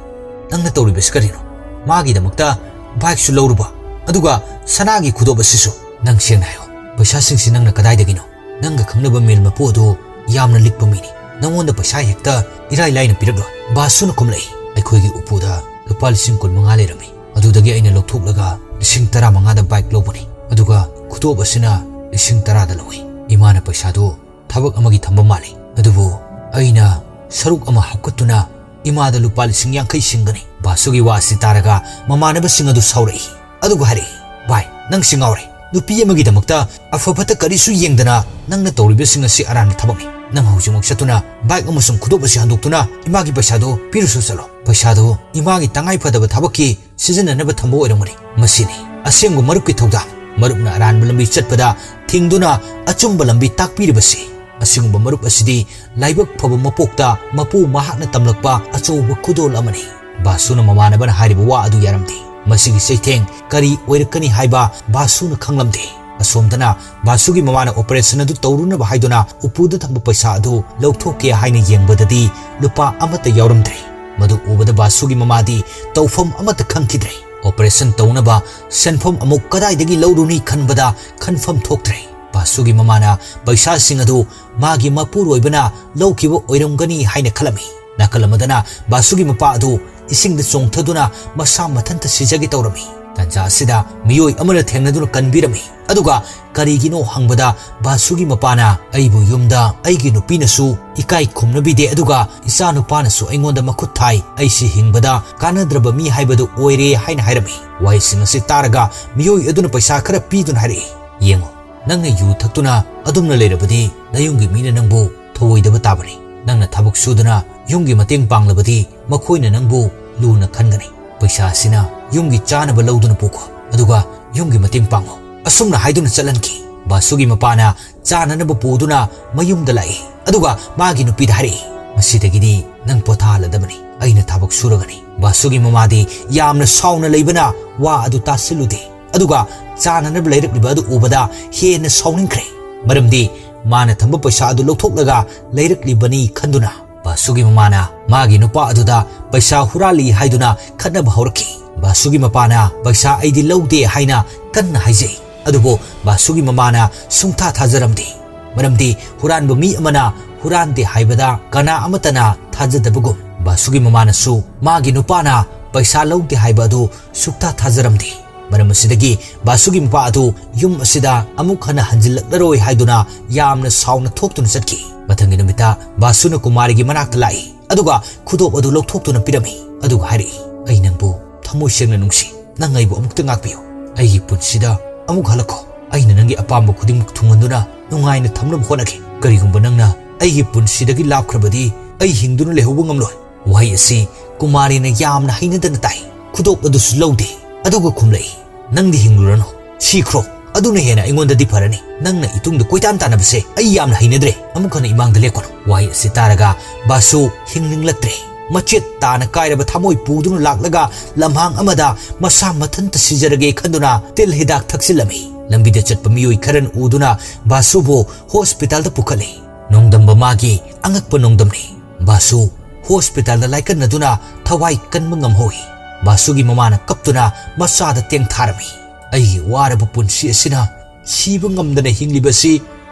ꯅꯪꯅ ꯇꯧꯔꯤꯕꯁꯤ ꯀꯔꯤꯅꯣ? ꯃꯥꯒꯤꯗꯃꯛꯇ ꯕꯥꯏꯛꯁꯨ ꯂꯧꯔꯨꯕ, ꯑꯗꯨꯒ ꯁꯅꯥꯒꯤ ꯈꯨꯗꯣꯞ ꯑꯁꯤꯁꯨ꯫ ꯅꯪ ꯁꯦꯡꯅ ꯍꯥꯏꯌꯣ, ꯄꯩꯁꯥꯁꯤꯡꯁꯤ ꯅꯪꯅ ꯀꯗꯥꯏꯗꯒꯤꯅꯣ? ꯅꯪꯒ ꯈꯪꯅꯕ ꯃꯦꯜ ꯃꯄꯨ ꯑꯗꯨ ꯌꯥꯝꯅ ꯂꯤꯛꯄ ꯃꯤꯅꯤ꯫ ꯅꯪꯉꯣꯟꯗ ꯄꯩꯁꯥ ꯍꯦꯛꯇ ꯏꯔꯥꯏ ꯂꯥꯏꯅ ꯄꯤꯔꯛꯂꯣꯏ꯫" ꯕꯥꯁꯨꯅ ꯈꯨꯝꯂꯛꯏ, "ꯑꯩꯈꯣꯏꯒꯤ ꯎꯄꯨꯗ ꯂꯨꯄꯥ ꯂꯤꯁꯤꯡ ꯀꯨꯟ ꯃꯉꯥ ꯂꯩꯔꯝꯃꯤ꯫ ꯑꯗꯨꯗꯒꯤ ꯑꯩꯅ ꯂꯧꯊꯣꯛꯂꯒ ꯂꯤꯁꯤꯡ ꯇꯔꯥ ꯃꯉꯥꯗ ꯕꯥꯏꯛ ꯂꯧꯕꯅꯤ꯫ ꯑꯗꯨꯒ ꯈꯨꯗꯣꯞ ꯑꯁꯤꯅ ꯂꯤꯁꯤꯡ ꯇꯔꯥꯗ ꯂꯧꯏ꯫ ꯏꯃꯥꯅ ꯄꯩꯁꯥꯗꯨ ꯊꯕꯛ ꯑꯃꯒꯤ ꯊꯝꯕ ꯃꯥꯜꯂꯤ꯫ ꯑꯗꯨꯕꯨ ꯑꯩꯅ ꯁꯔꯨꯛ ꯑꯃ ꯍꯥꯞꯀꯠꯇꯨꯅ ꯏꯃꯥꯗ ꯂꯨꯄꯥ ꯂꯤꯁꯤꯡ ꯌꯥꯡꯈꯩ ꯁꯤꯡꯒꯅꯤ꯫" ꯕꯥꯁꯨꯒꯤ ꯋꯥ ꯑꯁꯤ ꯇꯥꯔꯒ ꯃꯃꯥꯟꯅꯕꯁꯤꯡ ꯑꯗꯨ ꯁꯥꯎꯔꯛꯏ꯫ ꯑꯗꯨꯒ ꯍꯥꯏꯔꯛꯏ, "ꯚꯥꯏ, ꯅꯪꯁꯤ ꯉꯥꯎꯔꯦ꯫ ꯅꯨꯄꯤ ꯑꯃꯒꯤꯗꯃꯛꯇ ꯑꯐ ꯐꯠꯇ ꯀꯔꯤꯁꯨ ꯌꯦꯡꯗꯅ ꯅꯪꯅ ꯇꯧꯔꯤꯕꯁꯤꯡ ꯑꯁꯤ ꯑꯔꯥꯟꯕ ꯊꯕꯛꯅꯤ꯫ ꯅꯪ ꯍꯧꯖꯤꯛꯃꯛ ꯆꯠꯇꯨꯅ ꯕꯥꯏꯛ ꯑꯃꯁꯨꯡ ꯈꯨꯗꯣꯞ ꯑꯁꯤ ꯍꯟꯗꯣꯛꯇꯨꯅ ꯏꯃꯥꯒꯤ ꯄꯩꯁꯥꯗꯨ ꯄꯤꯔꯨꯁꯨ ꯆꯠꯂꯣ꯫ ꯄꯩꯁꯥꯗꯨ ꯏꯃꯥꯒꯤ ꯇꯉꯥꯏ ꯐꯗꯕ ꯊꯕꯛꯀꯤ ꯁꯤꯖꯤꯟꯅꯅꯕ ꯊꯝꯕ ꯑꯣꯏꯔꯝꯒꯅꯤ꯫ ꯃꯁꯤꯅꯤ ꯑꯁꯦꯡꯕ ꯃꯔꯨꯞꯀꯤ ꯊꯧꯗꯥꯡ꯫ ꯃꯔꯨꯞꯅ ꯑꯔꯥꯟꯕ ꯂꯝꯕꯤ ꯆꯠꯄꯗ ꯊꯤꯡꯗꯨꯅ ꯑꯆꯨꯝꯕ ꯂꯝꯕꯤ ꯇꯥꯛꯄꯤꯔꯤꯕꯁꯤ꯫ ꯑꯁꯤꯒꯨꯝꯕ ꯃꯔꯨꯞ ꯑꯁꯤꯗꯤ ꯂꯥꯏꯕꯛ ꯐꯕ ꯃꯄꯣꯛꯇ ꯃꯄꯨ ꯃꯍꯥꯛꯅ ꯇꯝꯂꯛꯄ ꯑꯆꯧꯕ ꯈꯨꯗꯣꯜ ꯑꯃꯅꯤ꯫" ꯕꯥꯁꯨꯅ ꯃꯃꯥꯟꯅꯕꯅ ꯍꯥꯏꯔꯤꯕ ꯋꯥ ꯑꯗꯨ ꯌꯥꯔꯝꯗꯦ꯫ ꯃꯁꯤꯒꯤ ꯆꯩꯊꯦꯡ ꯀꯔꯤ ꯑꯣꯏꯔꯛꯀꯅꯤ ꯍꯥꯏꯕ ꯕꯥꯁꯨꯅ ꯈꯪꯂꯝꯗꯦ꯫ ꯑꯁꯣꯝꯗꯅ ꯕꯥꯁꯨꯒꯤ ꯃꯃꯥꯅ ꯑꯣꯄꯔꯦꯁꯟ ꯑꯗꯨ ꯇꯧꯔꯨꯅꯕ ꯍꯥꯏꯗꯨꯅ ꯎꯄꯨꯗ ꯊꯝꯕ ꯄꯩꯁꯥ ꯑꯗꯨ ꯂꯧꯊꯣꯛꯀꯦ ꯍꯥꯏꯅ ꯌꯦꯡꯕꯗꯗꯤ ꯂꯨꯄꯥ ꯑꯃꯠꯇ ꯌꯥꯎꯔꯝꯗ꯭ꯔꯦ꯫ ꯃꯗꯨ ꯎꯕꯗ ꯕꯥꯁꯨꯒꯤ ꯃꯃꯥꯗꯤ ꯇꯧꯐꯝ ꯑꯃꯠꯇ ꯈꯪꯈꯤꯗ꯭ꯔꯦ꯫ ꯑꯣꯄꯔꯦꯁꯟ ꯇꯧꯅꯕ ꯁꯦꯟꯐꯝ ꯑꯃꯨꯛ ꯀꯗꯥꯏꯗꯒꯤ ꯂꯧꯔꯨꯅꯤ ꯈꯟꯕꯗ ꯈꯟꯐꯝ ꯊꯣꯛꯇ꯭ꯔꯦ꯫ ꯕꯥꯁꯨꯒꯤ ꯃꯃꯥꯅ ꯄꯩꯁꯥꯁꯤꯡ ꯑꯗꯨ ꯃꯥꯒꯤ ꯃꯄꯨꯔꯣꯏꯕꯅ ꯂꯧꯈꯤꯕ ꯑꯣꯏꯔꯝꯒꯅꯤ ꯍꯥꯏꯅ ꯈꯜꯂꯝꯃꯤ꯫ ꯅꯥꯀꯜ ꯑꯃꯗꯅ ꯕꯥꯁꯨꯒꯤ ꯃꯄꯥ ꯑꯗꯨ ꯏꯁꯤꯡꯗ ꯆꯣꯡꯊꯗꯨꯅ ꯃꯁꯥ ꯃꯊꯟꯇ ꯁꯤꯖꯒꯦ ꯇꯧꯔꯝꯃꯤ꯫ ꯇꯥꯟꯖꯥ ꯑꯁꯤꯗ ꯃꯤꯑꯣꯏ ꯑꯃꯅ ꯊꯦꯡꯅꯗꯨꯅ ꯀꯟꯕꯤꯔꯝꯃꯤ꯫ ꯑꯗꯨꯒ ꯀꯔꯤꯒꯤꯅꯣ ꯍꯪꯕꯗ, ꯕꯥꯁꯨꯒꯤ ꯃꯄꯥꯅ, "ꯑꯩꯕꯨ ꯌꯨꯝꯗ ꯑꯩꯒꯤ ꯅꯨꯄꯤꯅꯁꯨ ꯏꯀꯥꯏ ꯈꯨꯝꯅꯕꯤꯗꯦ, ꯑꯗꯨꯒ ꯏꯆꯥ ꯅꯨꯄꯥꯅꯁꯨ ꯑꯩꯉꯣꯟꯗ ꯃꯈꯨꯠ ꯊꯥꯏ, ꯑꯩꯁꯤ ꯍꯤꯡꯕꯗ ꯀꯥꯟꯅꯗ꯭ꯔꯕ ꯃꯤ ꯍꯥꯏꯕꯗꯨ ꯑꯣꯏꯔꯦ" ꯍꯥꯏꯅ ꯍꯥꯏꯔꯝꯃꯤ꯫ ꯋꯥꯍꯩꯁꯤꯡ ꯑꯁꯤ ꯇꯥꯔꯒ ꯃꯤꯑꯣꯏ ꯑꯗꯨꯅ ꯄꯩꯁꯥ ꯈꯔ ꯄꯤꯗꯨꯅ ꯍꯥꯏꯔꯛꯏ, "ꯌꯦꯡꯉꯨ, ꯅꯪꯅ ꯌꯨ ꯊꯛꯇꯨꯅ ꯑꯗꯨꯝꯅ ꯂꯩꯔꯕꯗꯤ ꯅꯌꯨꯝꯒꯤ ꯃꯤꯅ ꯅꯪꯕꯨ ꯊꯧꯑꯣꯏꯗꯕ ꯇꯥꯕꯅꯤ꯫ ꯅꯪꯅ ꯊꯕꯛ ꯁꯨꯗꯨꯅ ꯌꯨꯝꯒꯤ ꯃꯇꯦꯡ ꯄꯥꯡꯂꯕꯗꯤ ꯃꯈꯣꯏꯅ ꯅꯪꯕꯨ ꯂꯨꯅ ꯈꯟꯒꯅꯤ꯫ ꯄꯩꯁꯥ ꯑꯁꯤꯅ ꯌꯨꯝꯒꯤ ꯆꯥꯅꯕ ꯂꯧꯗꯨꯅ ꯄꯨꯈꯣ, ꯑꯗꯨꯒ ꯌꯨꯝꯒꯤ ꯃꯇꯦꯡ ꯄꯥꯡꯉꯨ"꯫ ꯑꯁꯨꯝꯅ ꯍꯥꯏꯗꯨꯅ ꯆꯠꯍꯟꯈꯤ꯫ ꯕꯥꯁꯨꯒꯤ ꯃꯄꯥꯅ ꯆꯥꯅꯅꯕ ꯄꯨꯗꯨꯅ ꯃꯌꯨꯝꯗ ꯂꯥꯛꯏ, ꯑꯗꯨꯒ ꯃꯥꯒꯤ ꯅꯨꯄꯤꯗ ꯍꯥꯏꯔꯛꯏ, "ꯉꯁꯤꯗꯒꯤꯗꯤ ꯅꯪ ꯄꯣꯊꯥꯍꯜꯂꯗꯕꯅꯤ, ꯑꯩꯅ ꯊꯕꯛ ꯁꯨꯔꯒꯅꯤ"꯫ ꯕꯥꯁꯨꯒꯤ ꯃꯃꯥꯗꯤ ꯌꯥꯝꯅ ꯁꯥꯎꯅ ꯂꯩꯕꯅ ꯋꯥ ꯑꯗꯨ ꯇꯥꯁꯤꯜꯂꯨꯗꯦ, ꯑꯗꯨꯒ ꯆꯥꯅꯅꯕ ꯂꯩꯔꯛꯂꯤꯕ ꯑꯗꯨ ꯎꯕꯗ ꯍꯦꯟꯅ ꯁꯥꯎꯅꯤꯡꯈ꯭ꯔꯦ꯫ ꯃꯔꯝꯗꯤ ꯃꯥꯅ ꯊꯝꯕ ꯄꯩꯁꯥ ꯑꯗꯨ ꯂꯧꯊꯣꯛꯂꯒ ꯂꯩꯔꯛꯂꯤꯕꯅꯤ ꯈꯟꯗꯨꯅ, ꯕꯥꯁꯨꯒꯤ ꯃꯃꯥꯅ ꯃꯥꯒꯤ ꯅꯨꯄꯥ ꯑꯗꯨꯗ ꯄꯩꯁꯥ ꯍꯨꯔꯥꯜꯂꯤ ꯍꯥꯏꯗꯨꯅ ꯈꯠꯅꯕ ꯍꯧꯔꯛꯈꯤ꯫ ꯕꯥꯁꯨꯒꯤ ꯃꯄꯥꯅ ꯄꯩꯁꯥ ꯑꯩꯗꯤ ꯂꯧꯗꯦ ꯍꯥꯏꯅ ꯀꯟꯅ ꯍꯥꯏꯖꯩ, ꯑꯗꯨꯕꯨ ꯕꯥꯁꯨꯒꯤ ꯃꯃꯥꯅ ꯁꯨꯡꯊꯥ ꯊꯥꯖꯔꯝꯗꯦ꯫ ꯃꯔꯝꯗꯤ ꯍꯨꯔꯥꯟꯕ ꯃꯤ ꯑꯃꯅ ꯍꯨꯔꯥꯟꯗꯦ ꯍꯥꯏꯕꯗ ꯀꯅꯥ ꯑꯃꯠꯇꯅ ꯊꯥꯖꯗꯕꯒꯨꯝ, ꯕꯥꯁꯨꯒꯤ ꯃꯃꯥꯅꯁꯨ ꯃꯥꯒꯤ ꯅꯨꯄꯥꯅ ꯄꯩꯁꯥ ꯂꯧꯗꯦ ꯍꯥꯏꯕ ꯑꯗꯨ ꯁꯨꯛꯊꯥ ꯊꯥꯖꯔꯝꯗꯦ꯫ ꯃꯔꯝ ꯑꯁꯤꯗꯒꯤ ꯕꯥꯁꯨꯒꯤ ꯃꯄꯥ ꯑꯗꯨ ꯌꯨꯝ ꯑꯁꯤꯗ ꯑꯃꯨꯛ ꯍꯟꯅ ꯍꯟꯖꯤꯜꯂꯛꯂꯔꯣꯏ ꯍꯥꯏꯗꯨꯅ ꯌꯥꯝꯅ ꯁꯥꯎꯅ ꯊꯣꯛꯇꯨꯅ ꯆꯠꯈꯤ꯫ ꯃꯊꯪꯒꯤ ꯅꯨꯃꯤꯠꯇ ꯕꯥꯁꯨꯅ ꯀꯨꯃꯥꯔꯤꯒꯤ ꯃꯅꯥꯛꯇ ꯂꯥꯛꯏ, ꯑꯗꯨꯒ ꯈꯨꯗꯣꯞ ꯑꯗꯨ ꯂꯧꯊꯣꯛꯇꯨꯅ ꯄꯤꯔꯝꯃꯤ, ꯑꯗꯨꯒ ꯍꯥꯏꯔꯛꯏ, "ꯑꯩ ꯅꯪꯕꯨ ꯊꯃꯣꯏ ꯁꯦꯡꯅ ꯅꯨꯡꯁꯤ꯫ ꯅꯪ ꯑꯩꯕꯨ ꯑꯃꯨꯛꯇ ꯉꯥꯛꯄꯤꯌꯨ꯫ ꯑꯩꯒꯤ ꯄꯨꯟꯁꯤꯗ ꯑꯃꯨꯛ ꯍꯜꯂꯛꯈꯣ꯫ ꯑꯩꯅ ꯅꯪꯒꯤ ꯑꯄꯥꯝꯕ ꯈꯨꯗꯤꯡꯃꯛ ꯊꯨꯡꯍꯟꯗꯨꯅ ꯅꯨꯡꯉꯥꯏꯅ ꯊꯝꯅꯕ ꯍꯣꯠꯅꯒꯦ꯫ ꯀꯔꯤꯒꯨꯝꯕ ꯅꯪꯅ ꯑꯩꯒꯤ ꯄꯨꯟꯁꯤꯗꯒꯤ ꯂꯥꯞꯈ꯭ꯔꯕꯗꯤ ꯑꯩ ꯍꯤꯡꯗꯨꯅ ꯂꯩꯍꯧꯕ ꯉꯝꯂꯣꯏ"꯫ ꯋꯥꯍꯩ ꯑꯁꯤ ꯀꯨꯃꯥꯔꯤꯅ ꯌꯥꯝꯅ ꯍꯩꯅꯗꯅ ꯇꯥꯏ꯫ ꯈꯨꯗꯣꯞ ꯑꯗꯨꯁꯨ ꯂꯧꯗꯦ, ꯑꯗꯨꯒ ꯈꯨꯝꯂꯛꯏ, "ꯅꯪꯗꯤ ꯍꯤꯡꯂꯨꯔꯅꯨ, ꯁꯤꯈ꯭ꯔꯣ꯫ ꯑꯗꯨꯅ ꯍꯦꯟꯅ ꯑꯩꯉꯣꯟꯗꯗꯤ ꯐꯔꯅꯤ꯫ ꯅꯪꯅ ꯏꯇꯨꯡꯗ ꯀꯣꯏꯇꯥꯟ ꯇꯥꯟꯅꯕꯁꯦ ꯑꯩ ꯌꯥꯝꯅ ꯍꯩꯅꯗ꯭ꯔꯦ꯫ ꯑꯃꯨꯛ ꯍꯟꯅ ꯏꯃꯥꯡꯗ ꯂꯦꯞꯀꯅꯨ"꯫ ꯋꯥꯍꯩ ꯑꯁꯤ ꯇꯥꯔꯒ ꯕꯥꯁꯨ ꯍꯤꯡꯅꯤꯡꯂꯛꯇ꯭ꯔꯦ꯫ ꯃꯆꯦꯠ ꯇꯥꯅ ꯀꯥꯏꯔꯕ ꯊꯃꯣꯏ ꯄꯨꯗꯨꯅ ꯂꯥꯛꯂꯒ ꯂꯝꯍꯥꯡ ꯑꯃꯗ ꯃꯁꯥ ꯃꯊꯟꯇ ꯁꯤꯖꯔꯒꯦ ꯈꯟꯗꯨꯅ ꯇꯤꯜ ꯍꯤꯗꯥꯛ ꯊꯛꯆꯤꯜꯂꯝꯃꯤ꯫ ꯂꯝꯕꯤꯗ ꯆꯠꯄ ꯃꯤꯑꯣꯏ ꯈꯔꯅ ꯎꯗꯨꯅ ꯕꯥꯁꯨꯕꯨ ꯍꯣꯁꯄꯤꯇꯥꯜꯗ ꯄꯨꯈꯠꯂꯤ꯫ ꯅꯣꯡꯗꯝꯕ ꯃꯥꯒꯤ ꯑꯉꯛꯄ ꯅꯣꯡꯗꯝꯅꯤ꯫ ꯕꯥꯁꯨ ꯍꯣꯁꯄꯤꯇꯥꯜꯗ ꯂꯥꯏꯀꯠꯅꯗꯨꯅ ꯊꯋꯥꯏ ꯀꯟꯕ ꯉꯝꯍꯧꯏ꯫ ꯕꯥꯁꯨꯒꯤ ꯃꯃꯥꯅ ꯀꯞꯇꯨꯅ ꯃꯆꯥꯗ ꯇꯦꯡꯊꯥꯔꯝꯃꯤ꯫ "ꯑꯩꯒꯤ ꯋꯥꯔꯕ ꯄꯨꯟꯁꯤ ꯑꯁꯤꯅ ꯁꯤꯕ ꯉꯝꯗꯅ ꯍꯤꯡꯂꯤꯕꯁꯤ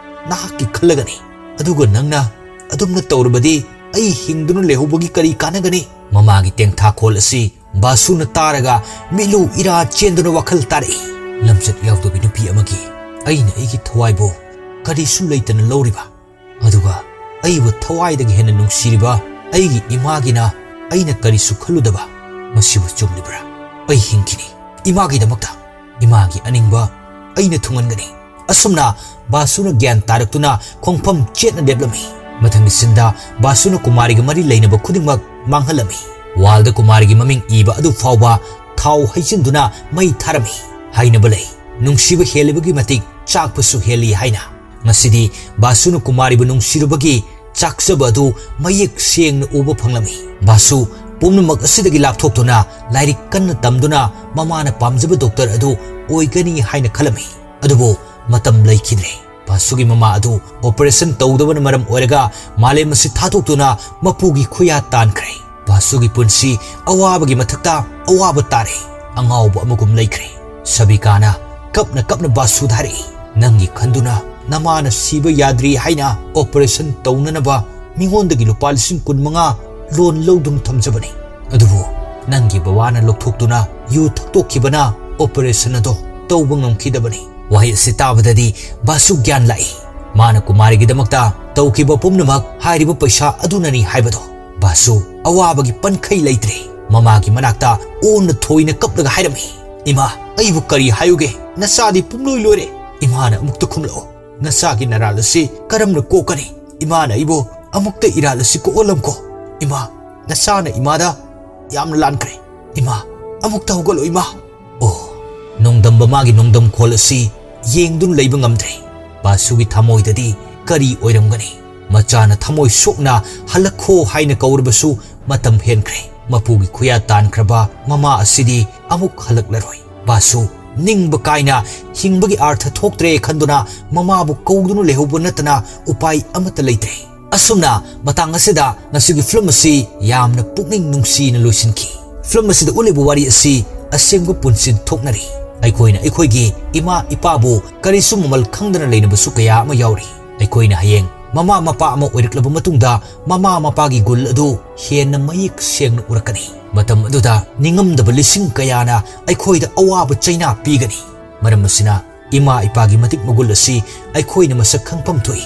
ꯅꯍꯥꯛꯀꯤ ꯈꯜꯂꯒꯅꯤ꯫ ꯑꯗꯨꯒ ꯅꯪꯅ ꯑꯗꯨꯝꯅ ꯇꯧꯔꯕꯗꯤ ꯑꯩ ꯍꯤꯡꯗꯨꯅ ꯂꯩꯍꯧꯕꯒꯤ ꯀꯔꯤ ꯀꯥꯟꯅꯒꯅꯤ?" ꯃꯃꯥꯒꯤ ꯇꯦꯡꯊꯥꯈꯣꯜ ꯑꯁꯤ ꯕꯥꯁꯨꯅ ꯇꯥꯔꯒ ꯃꯤꯠꯂꯨ ꯏꯔꯥ ꯆꯦꯟꯗꯨꯅ ꯋꯥꯈꯜ ꯇꯥꯔꯛꯏ꯫ ꯂꯝꯆꯠ ꯌꯥꯎꯗꯕꯤ ꯅꯨꯄꯤ ꯑꯃꯒꯤ ꯑꯩꯅ ꯑꯩꯒꯤ ꯊꯋꯥꯏꯕꯨ ꯀꯔꯤꯁꯨ ꯂꯩꯇꯅ ꯂꯧꯔꯤꯕ, ꯑꯗꯨꯒ ꯑꯩꯕꯨ ꯊꯋꯥꯏꯗꯒꯤ ꯍꯦꯟꯅ ꯅꯨꯡꯁꯤꯔꯤꯕ ꯑꯩꯒꯤ ꯏꯃꯥꯒꯤꯅ ꯑꯩꯅ ꯀꯔꯤꯁꯨ ꯈꯜꯂꯨꯗꯕ, ꯃꯁꯤꯕꯨ ꯆꯨꯝꯂꯤꯕ꯭ꯔꯥ? ꯑꯩ ꯍꯤꯡꯈꯤꯅꯤ, ꯏꯃꯥꯒꯤꯗꯃꯛꯇ꯫ ꯏꯃꯥꯒꯤ ꯑꯅꯤꯡꯕ ꯑꯩꯅ ꯊꯨꯡꯍꯟꯒꯅꯤ꯫ ꯑꯁꯨꯝꯅ ꯕꯥꯁꯨꯅ ꯒ꯭ꯌꯥꯟ ꯇꯥꯔꯛꯇꯨꯅ ꯈꯣꯡꯐꯝ ꯆꯦꯠꯅ ꯂꯦꯞꯂꯝꯃꯤ꯫ ꯃꯊꯪꯒꯤ ꯁꯤꯟꯗ ꯕꯥꯁꯨꯅ ꯀꯨꯃꯥꯔꯤꯒ ꯃꯔꯤ ꯂꯩꯅꯕ ꯈꯨꯗꯤꯡꯃꯛ ꯃꯥꯡꯍꯜꯂꯝꯃꯤ꯫ ꯋꯥꯜꯗ ꯀꯨꯃꯥꯔꯤꯒꯤ ꯃꯃꯤꯡ ꯏꯕ ꯑꯗꯨ ꯐꯥꯎꯕ ꯊꯥꯎ ꯍꯩꯖꯤꯟꯗꯨꯅ ꯃꯩ ꯊꯥꯔꯝꯃꯤ꯫ ꯍꯥꯏꯅꯕ ꯂꯩ, ꯅꯨꯡꯁꯤꯕ ꯍꯦꯜꯂꯤꯕꯒꯤ ꯃꯇꯤꯛ ꯆꯥꯛꯄꯁꯨ ꯍꯦꯜꯂꯤ ꯍꯥꯏꯅ꯫ ꯉꯁꯤꯗꯤ ꯕꯥꯁꯨꯅ ꯀꯨꯃꯥꯔꯤꯕꯨ ꯅꯨꯡꯁꯤꯔꯨꯕꯒꯤ ꯆꯥꯛꯆꯕ ꯑꯗꯨ ꯃꯌꯦꯛ ꯁꯦꯡꯅ ꯎꯕ ꯐꯪꯂꯝꯃꯤ꯫ ꯕꯥꯁꯨ ꯄꯨꯝꯅꯃꯛ ꯑꯁꯤꯗꯒꯤ ꯂꯥꯞꯊꯣꯛꯇꯨꯅ ꯂꯥꯏꯔꯤꯛ ꯀꯟꯅ ꯇꯝꯗꯨꯅ ꯃꯃꯥꯅ ꯄꯥꯝꯖꯕ ꯗꯣꯛꯇꯔ ꯑꯗꯨ ꯑꯣꯏꯒꯅꯤ ꯍꯥꯏꯅ ꯈꯜꯂꯝꯃꯤ꯫ ꯑꯗꯨꯕꯨ ꯃꯇꯝ ꯂꯩꯈꯤꯗ꯭ꯔꯦ꯫ ꯕꯥꯁꯨꯒꯤ ꯃꯃꯥ ꯑꯗꯨ ꯑꯣꯄꯔꯦꯁꯟ ꯇꯧꯗꯕꯅ ꯃꯔꯝ ꯑꯣꯏꯔꯒ ꯃꯥꯂꯦꯝ ꯑꯁꯤ ꯊꯥꯗꯣꯛꯇꯨꯅ ꯃꯄꯨꯒꯤ ꯈꯨꯌꯥ ꯇꯥꯟꯈ꯭ꯔꯦ꯫ ꯕꯥꯁꯨꯒꯤ ꯄꯨꯟꯁꯤ ꯑꯋꯥꯕꯒꯤ ꯃꯊꯛꯇ ꯑꯋꯥꯕ ꯇꯥꯔꯦ꯫ ꯑꯉꯥꯎꯕ ꯑꯃꯒꯨꯝ ꯂꯩꯈ꯭ꯔꯦ꯫ ꯁꯕꯤꯀꯥꯅ ꯀꯞꯅ ꯀꯞꯅ ꯕꯥꯁꯨꯗ ꯍꯥꯏꯔꯛꯏ, "ꯅꯪꯒꯤ ꯈꯟꯗꯨꯅ ꯅꯃꯥꯅ ꯁꯤꯕ ꯌꯥꯗ꯭ꯔꯤ ꯍꯥꯏꯅ ꯑꯣꯄꯔꯦꯁꯟ ꯇꯧꯅꯅꯕ ꯃꯤꯉꯣꯟꯗꯒꯤ ꯂꯨꯄꯥ ꯂꯤꯁꯤꯡ ꯀꯨꯟ ꯃꯉꯥ ꯂꯣꯟ ꯂꯧꯗꯨꯅ ꯊꯝꯖꯕꯅꯤ꯫ ꯑꯗꯨꯕꯨ ꯅꯪꯒꯤ ꯕꯕꯥꯅ ꯂꯧꯊꯣꯛꯇꯨꯅ ꯌꯨ ꯊꯛꯇꯣꯛꯈꯤꯕꯅ ꯑꯣꯄꯔꯦꯁꯟ ꯑꯗꯣ ꯇꯧꯕ ꯉꯝꯈꯤꯗꯕꯅꯤ꯫" ꯋꯥꯍꯩ ꯑꯁꯤ ꯇꯥꯕꯗꯗꯤ ꯕꯥꯁꯨ ꯒ꯭ꯌꯥꯟ ꯂꯥꯛꯏ꯫ ꯃꯥꯅ ꯀꯨꯃꯥꯔꯤꯒꯤꯗꯃꯛꯇ ꯇꯧꯈꯤꯕ ꯄꯨꯝꯅꯃꯛ ꯍꯥꯏꯔꯤꯕ ꯄꯩꯁꯥ ꯑꯗꯨꯅꯅꯤ ꯍꯥꯏꯕꯗꯣ꯫ ꯕꯥꯁꯨ ꯑꯋꯥꯕꯒꯤ ꯄꯟꯈꯩ ꯂꯩꯇ꯭ꯔꯦ꯫ ꯃꯃꯥꯒꯤ ꯃꯅꯥꯛꯇ ꯑꯣꯟꯅ ꯊꯣꯏꯅ ꯀꯞꯂꯒ ꯍꯥꯏꯔꯝꯃꯤ, "ꯏꯃꯥ, ꯑꯩꯕꯨ ꯀꯔꯤ ꯍꯥꯏꯌꯨꯒꯦ? ꯅꯆꯥꯗꯤ ꯄꯨꯝꯂꯣꯏ ꯂꯣꯏꯔꯦ꯫ ꯏꯃꯥꯅ ꯑꯃꯨꯛꯇ ꯈꯨꯝꯂꯛꯑꯣ꯫ ꯅꯆꯥꯒꯤ ꯅꯔꯥꯜ ꯑꯁꯤ ꯀꯔꯝꯅ ꯀꯣꯛꯀꯅꯤ? ꯏꯃꯥꯅ ꯑꯩꯕꯨ ꯑꯃꯨꯛꯇ ꯏꯔꯥꯜ ꯑꯁꯤ ꯀꯣꯛꯍꯜꯂꯝꯈꯣ꯫ ꯏꯃꯥ, ꯅꯆꯥꯅ ꯏꯃꯥꯗ ꯌꯥꯝꯅ ꯂꯥꯟꯈ꯭ꯔꯦ꯫ ꯏꯃꯥ, ꯑꯃꯨꯛꯇ ꯍꯧꯒꯠꯂꯣ ꯏꯃꯥ꯫" ꯑꯣ, ꯅꯣꯡꯗꯝꯕ ꯃꯥꯒꯤ ꯅꯣꯡꯗꯝ ꯈꯣꯜ ꯑꯁꯤ ꯌꯦꯡꯗꯨꯅ ꯂꯩꯕ ꯉꯝꯗ꯭ꯔꯦ꯫ ꯕꯥꯁꯨꯒꯤ ꯊꯃꯣꯏꯗꯗꯤ ꯀꯔꯤ ꯑꯣꯏꯔꯝꯒꯅꯤ? ꯃꯆꯥꯅ ꯊꯃꯣꯏ ꯁꯣꯛꯅ "ꯍꯜꯂꯛꯈꯣ" ꯍꯥꯏꯅ ꯀꯧꯔꯕꯁꯨ ꯃꯇꯝ ꯍꯦꯟꯈ꯭ꯔꯦ꯫ ꯃꯄꯨꯒꯤ ꯈꯨꯌꯥ ꯇꯥꯟꯈ꯭ꯔꯕ ꯃꯃꯥ ꯑꯁꯤꯗꯤ ꯑꯃꯨꯛ ꯍꯜꯂꯛꯂꯔꯣꯏ꯫ ꯕꯥꯁꯨ ꯅꯤꯡꯕ ꯀꯥꯏꯅ ꯍꯤꯡꯕꯒꯤ ꯑꯥꯔꯊ ꯊꯣꯛꯇ꯭ꯔꯦ ꯈꯟꯗꯨꯅ ꯃꯃꯥꯕꯨ ꯀꯧꯗꯨꯅ ꯂꯩꯍꯧꯕ ꯅꯠꯇꯅ ꯎꯄꯥꯏ ꯑꯃꯠꯇ ꯂꯩꯇ꯭ꯔꯦ꯫ ꯑꯁꯨꯝꯅ ꯃꯇꯥꯡ ꯑꯁꯤꯗ ꯉꯁꯤꯒꯤ ꯐꯤꯂꯝ ꯑꯁꯤ ꯌꯥꯝꯅ ꯄꯨꯛꯅꯤꯡ ꯅꯨꯡꯁꯤꯅ ꯂꯣꯏꯁꯤꯟꯈꯤ꯫ ꯐꯤꯂꯝ ꯑꯁꯤꯗ ꯎꯠꯂꯤꯕ ꯋꯥꯔꯤ ꯑꯁꯤ ꯑꯁꯦꯡꯕ ꯄꯨꯟꯁꯤꯟ ꯊꯣꯛꯅꯔꯤ꯫ ꯑꯩꯈꯣꯏꯅ ꯑꯩꯈꯣꯏꯒꯤ ꯏꯃꯥ ꯏꯄꯥꯕꯨ ꯀꯔꯤꯁꯨ ꯃꯃꯜ ꯈꯪꯗꯅ ꯂꯩꯅꯕꯁꯨ ꯀꯌꯥ ꯑꯃ ꯌꯥꯎꯔꯤ꯫ ꯑꯩꯈꯣꯏꯅ ꯍꯌꯦꯡ ꯃꯃꯥ ꯃꯄꯥ ꯑꯃ ꯑꯣꯏꯔꯛꯂꯕ ꯃꯇꯨꯡꯗ ꯃꯃꯥ ꯃꯄꯥꯒꯤ ꯒꯨꯜ ꯑꯗꯨ ꯍꯦꯟꯅ ꯃꯌꯦꯛ ꯁꯦꯡꯅ ꯎꯔꯛꯀꯅꯤ꯫ ꯃꯇꯝ ꯑꯗꯨꯗ ꯅꯤꯡꯉꯝꯗꯕ ꯂꯤꯁꯤꯡ ꯀꯌꯥꯅ ꯑꯩꯈꯣꯏꯗ ꯑꯋꯥꯕ ꯆꯩꯅꯥ ꯄꯤꯒꯅꯤ꯫ ꯃꯔꯝ ꯑꯁꯤꯅ ꯏꯃꯥ ꯏꯄꯥꯒꯤ ꯃꯇꯤꯛ ꯃꯒꯨꯜ ꯑꯁꯤ ꯑꯩꯈꯣꯏꯅ ꯃꯁꯛ ꯈꯪꯐꯝ ꯊꯣꯛꯏ꯫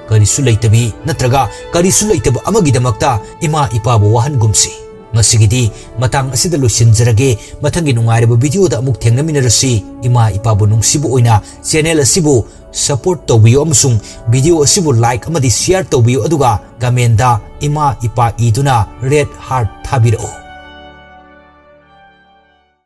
ꯀꯔꯤꯁꯨ ꯂꯩꯇꯕꯤ ꯅꯠꯇ꯭ꯔꯒ ꯀꯔꯤꯁꯨ ꯂꯩꯇꯕ ꯑꯃꯒꯤꯗꯃꯛꯇ ꯏꯃꯥ ꯏꯄꯥꯕꯨ ꯋꯥꯍꯟꯒꯨꯝꯁꯤ꯫ ꯉꯁꯤꯒꯤꯗꯤ ꯃꯇꯥꯡ ꯑꯁꯤꯗ ꯂꯣꯏꯁꯤꯟꯖꯔꯒꯦ꯫ ꯃꯊꯪꯒꯤ ꯅꯨꯡꯉꯥꯏꯔꯕ video ꯗ ꯑꯃꯨꯛ ꯊꯦꯡꯅꯃꯤꯟꯅꯔꯁꯤ꯫ ꯏꯃꯥ ꯏꯄꯥꯕꯨ ꯅꯨꯡꯁꯤꯕ ꯑꯣꯏꯅ channel ꯑꯁꯤꯕꯨ support ꯇꯧꯕꯤꯌꯨ ꯑꯃꯁꯨꯡ video ꯑꯁꯤꯕꯨ like ꯑꯃꯗꯤ share ꯇꯧꯕꯤꯌꯨ, ꯑꯗꯨꯒ comment ꯗ ꯏꯃꯥ ꯏꯄꯥ ꯏꯗꯨꯅ red heart ꯊꯥꯕꯤꯔꯛꯎ꯫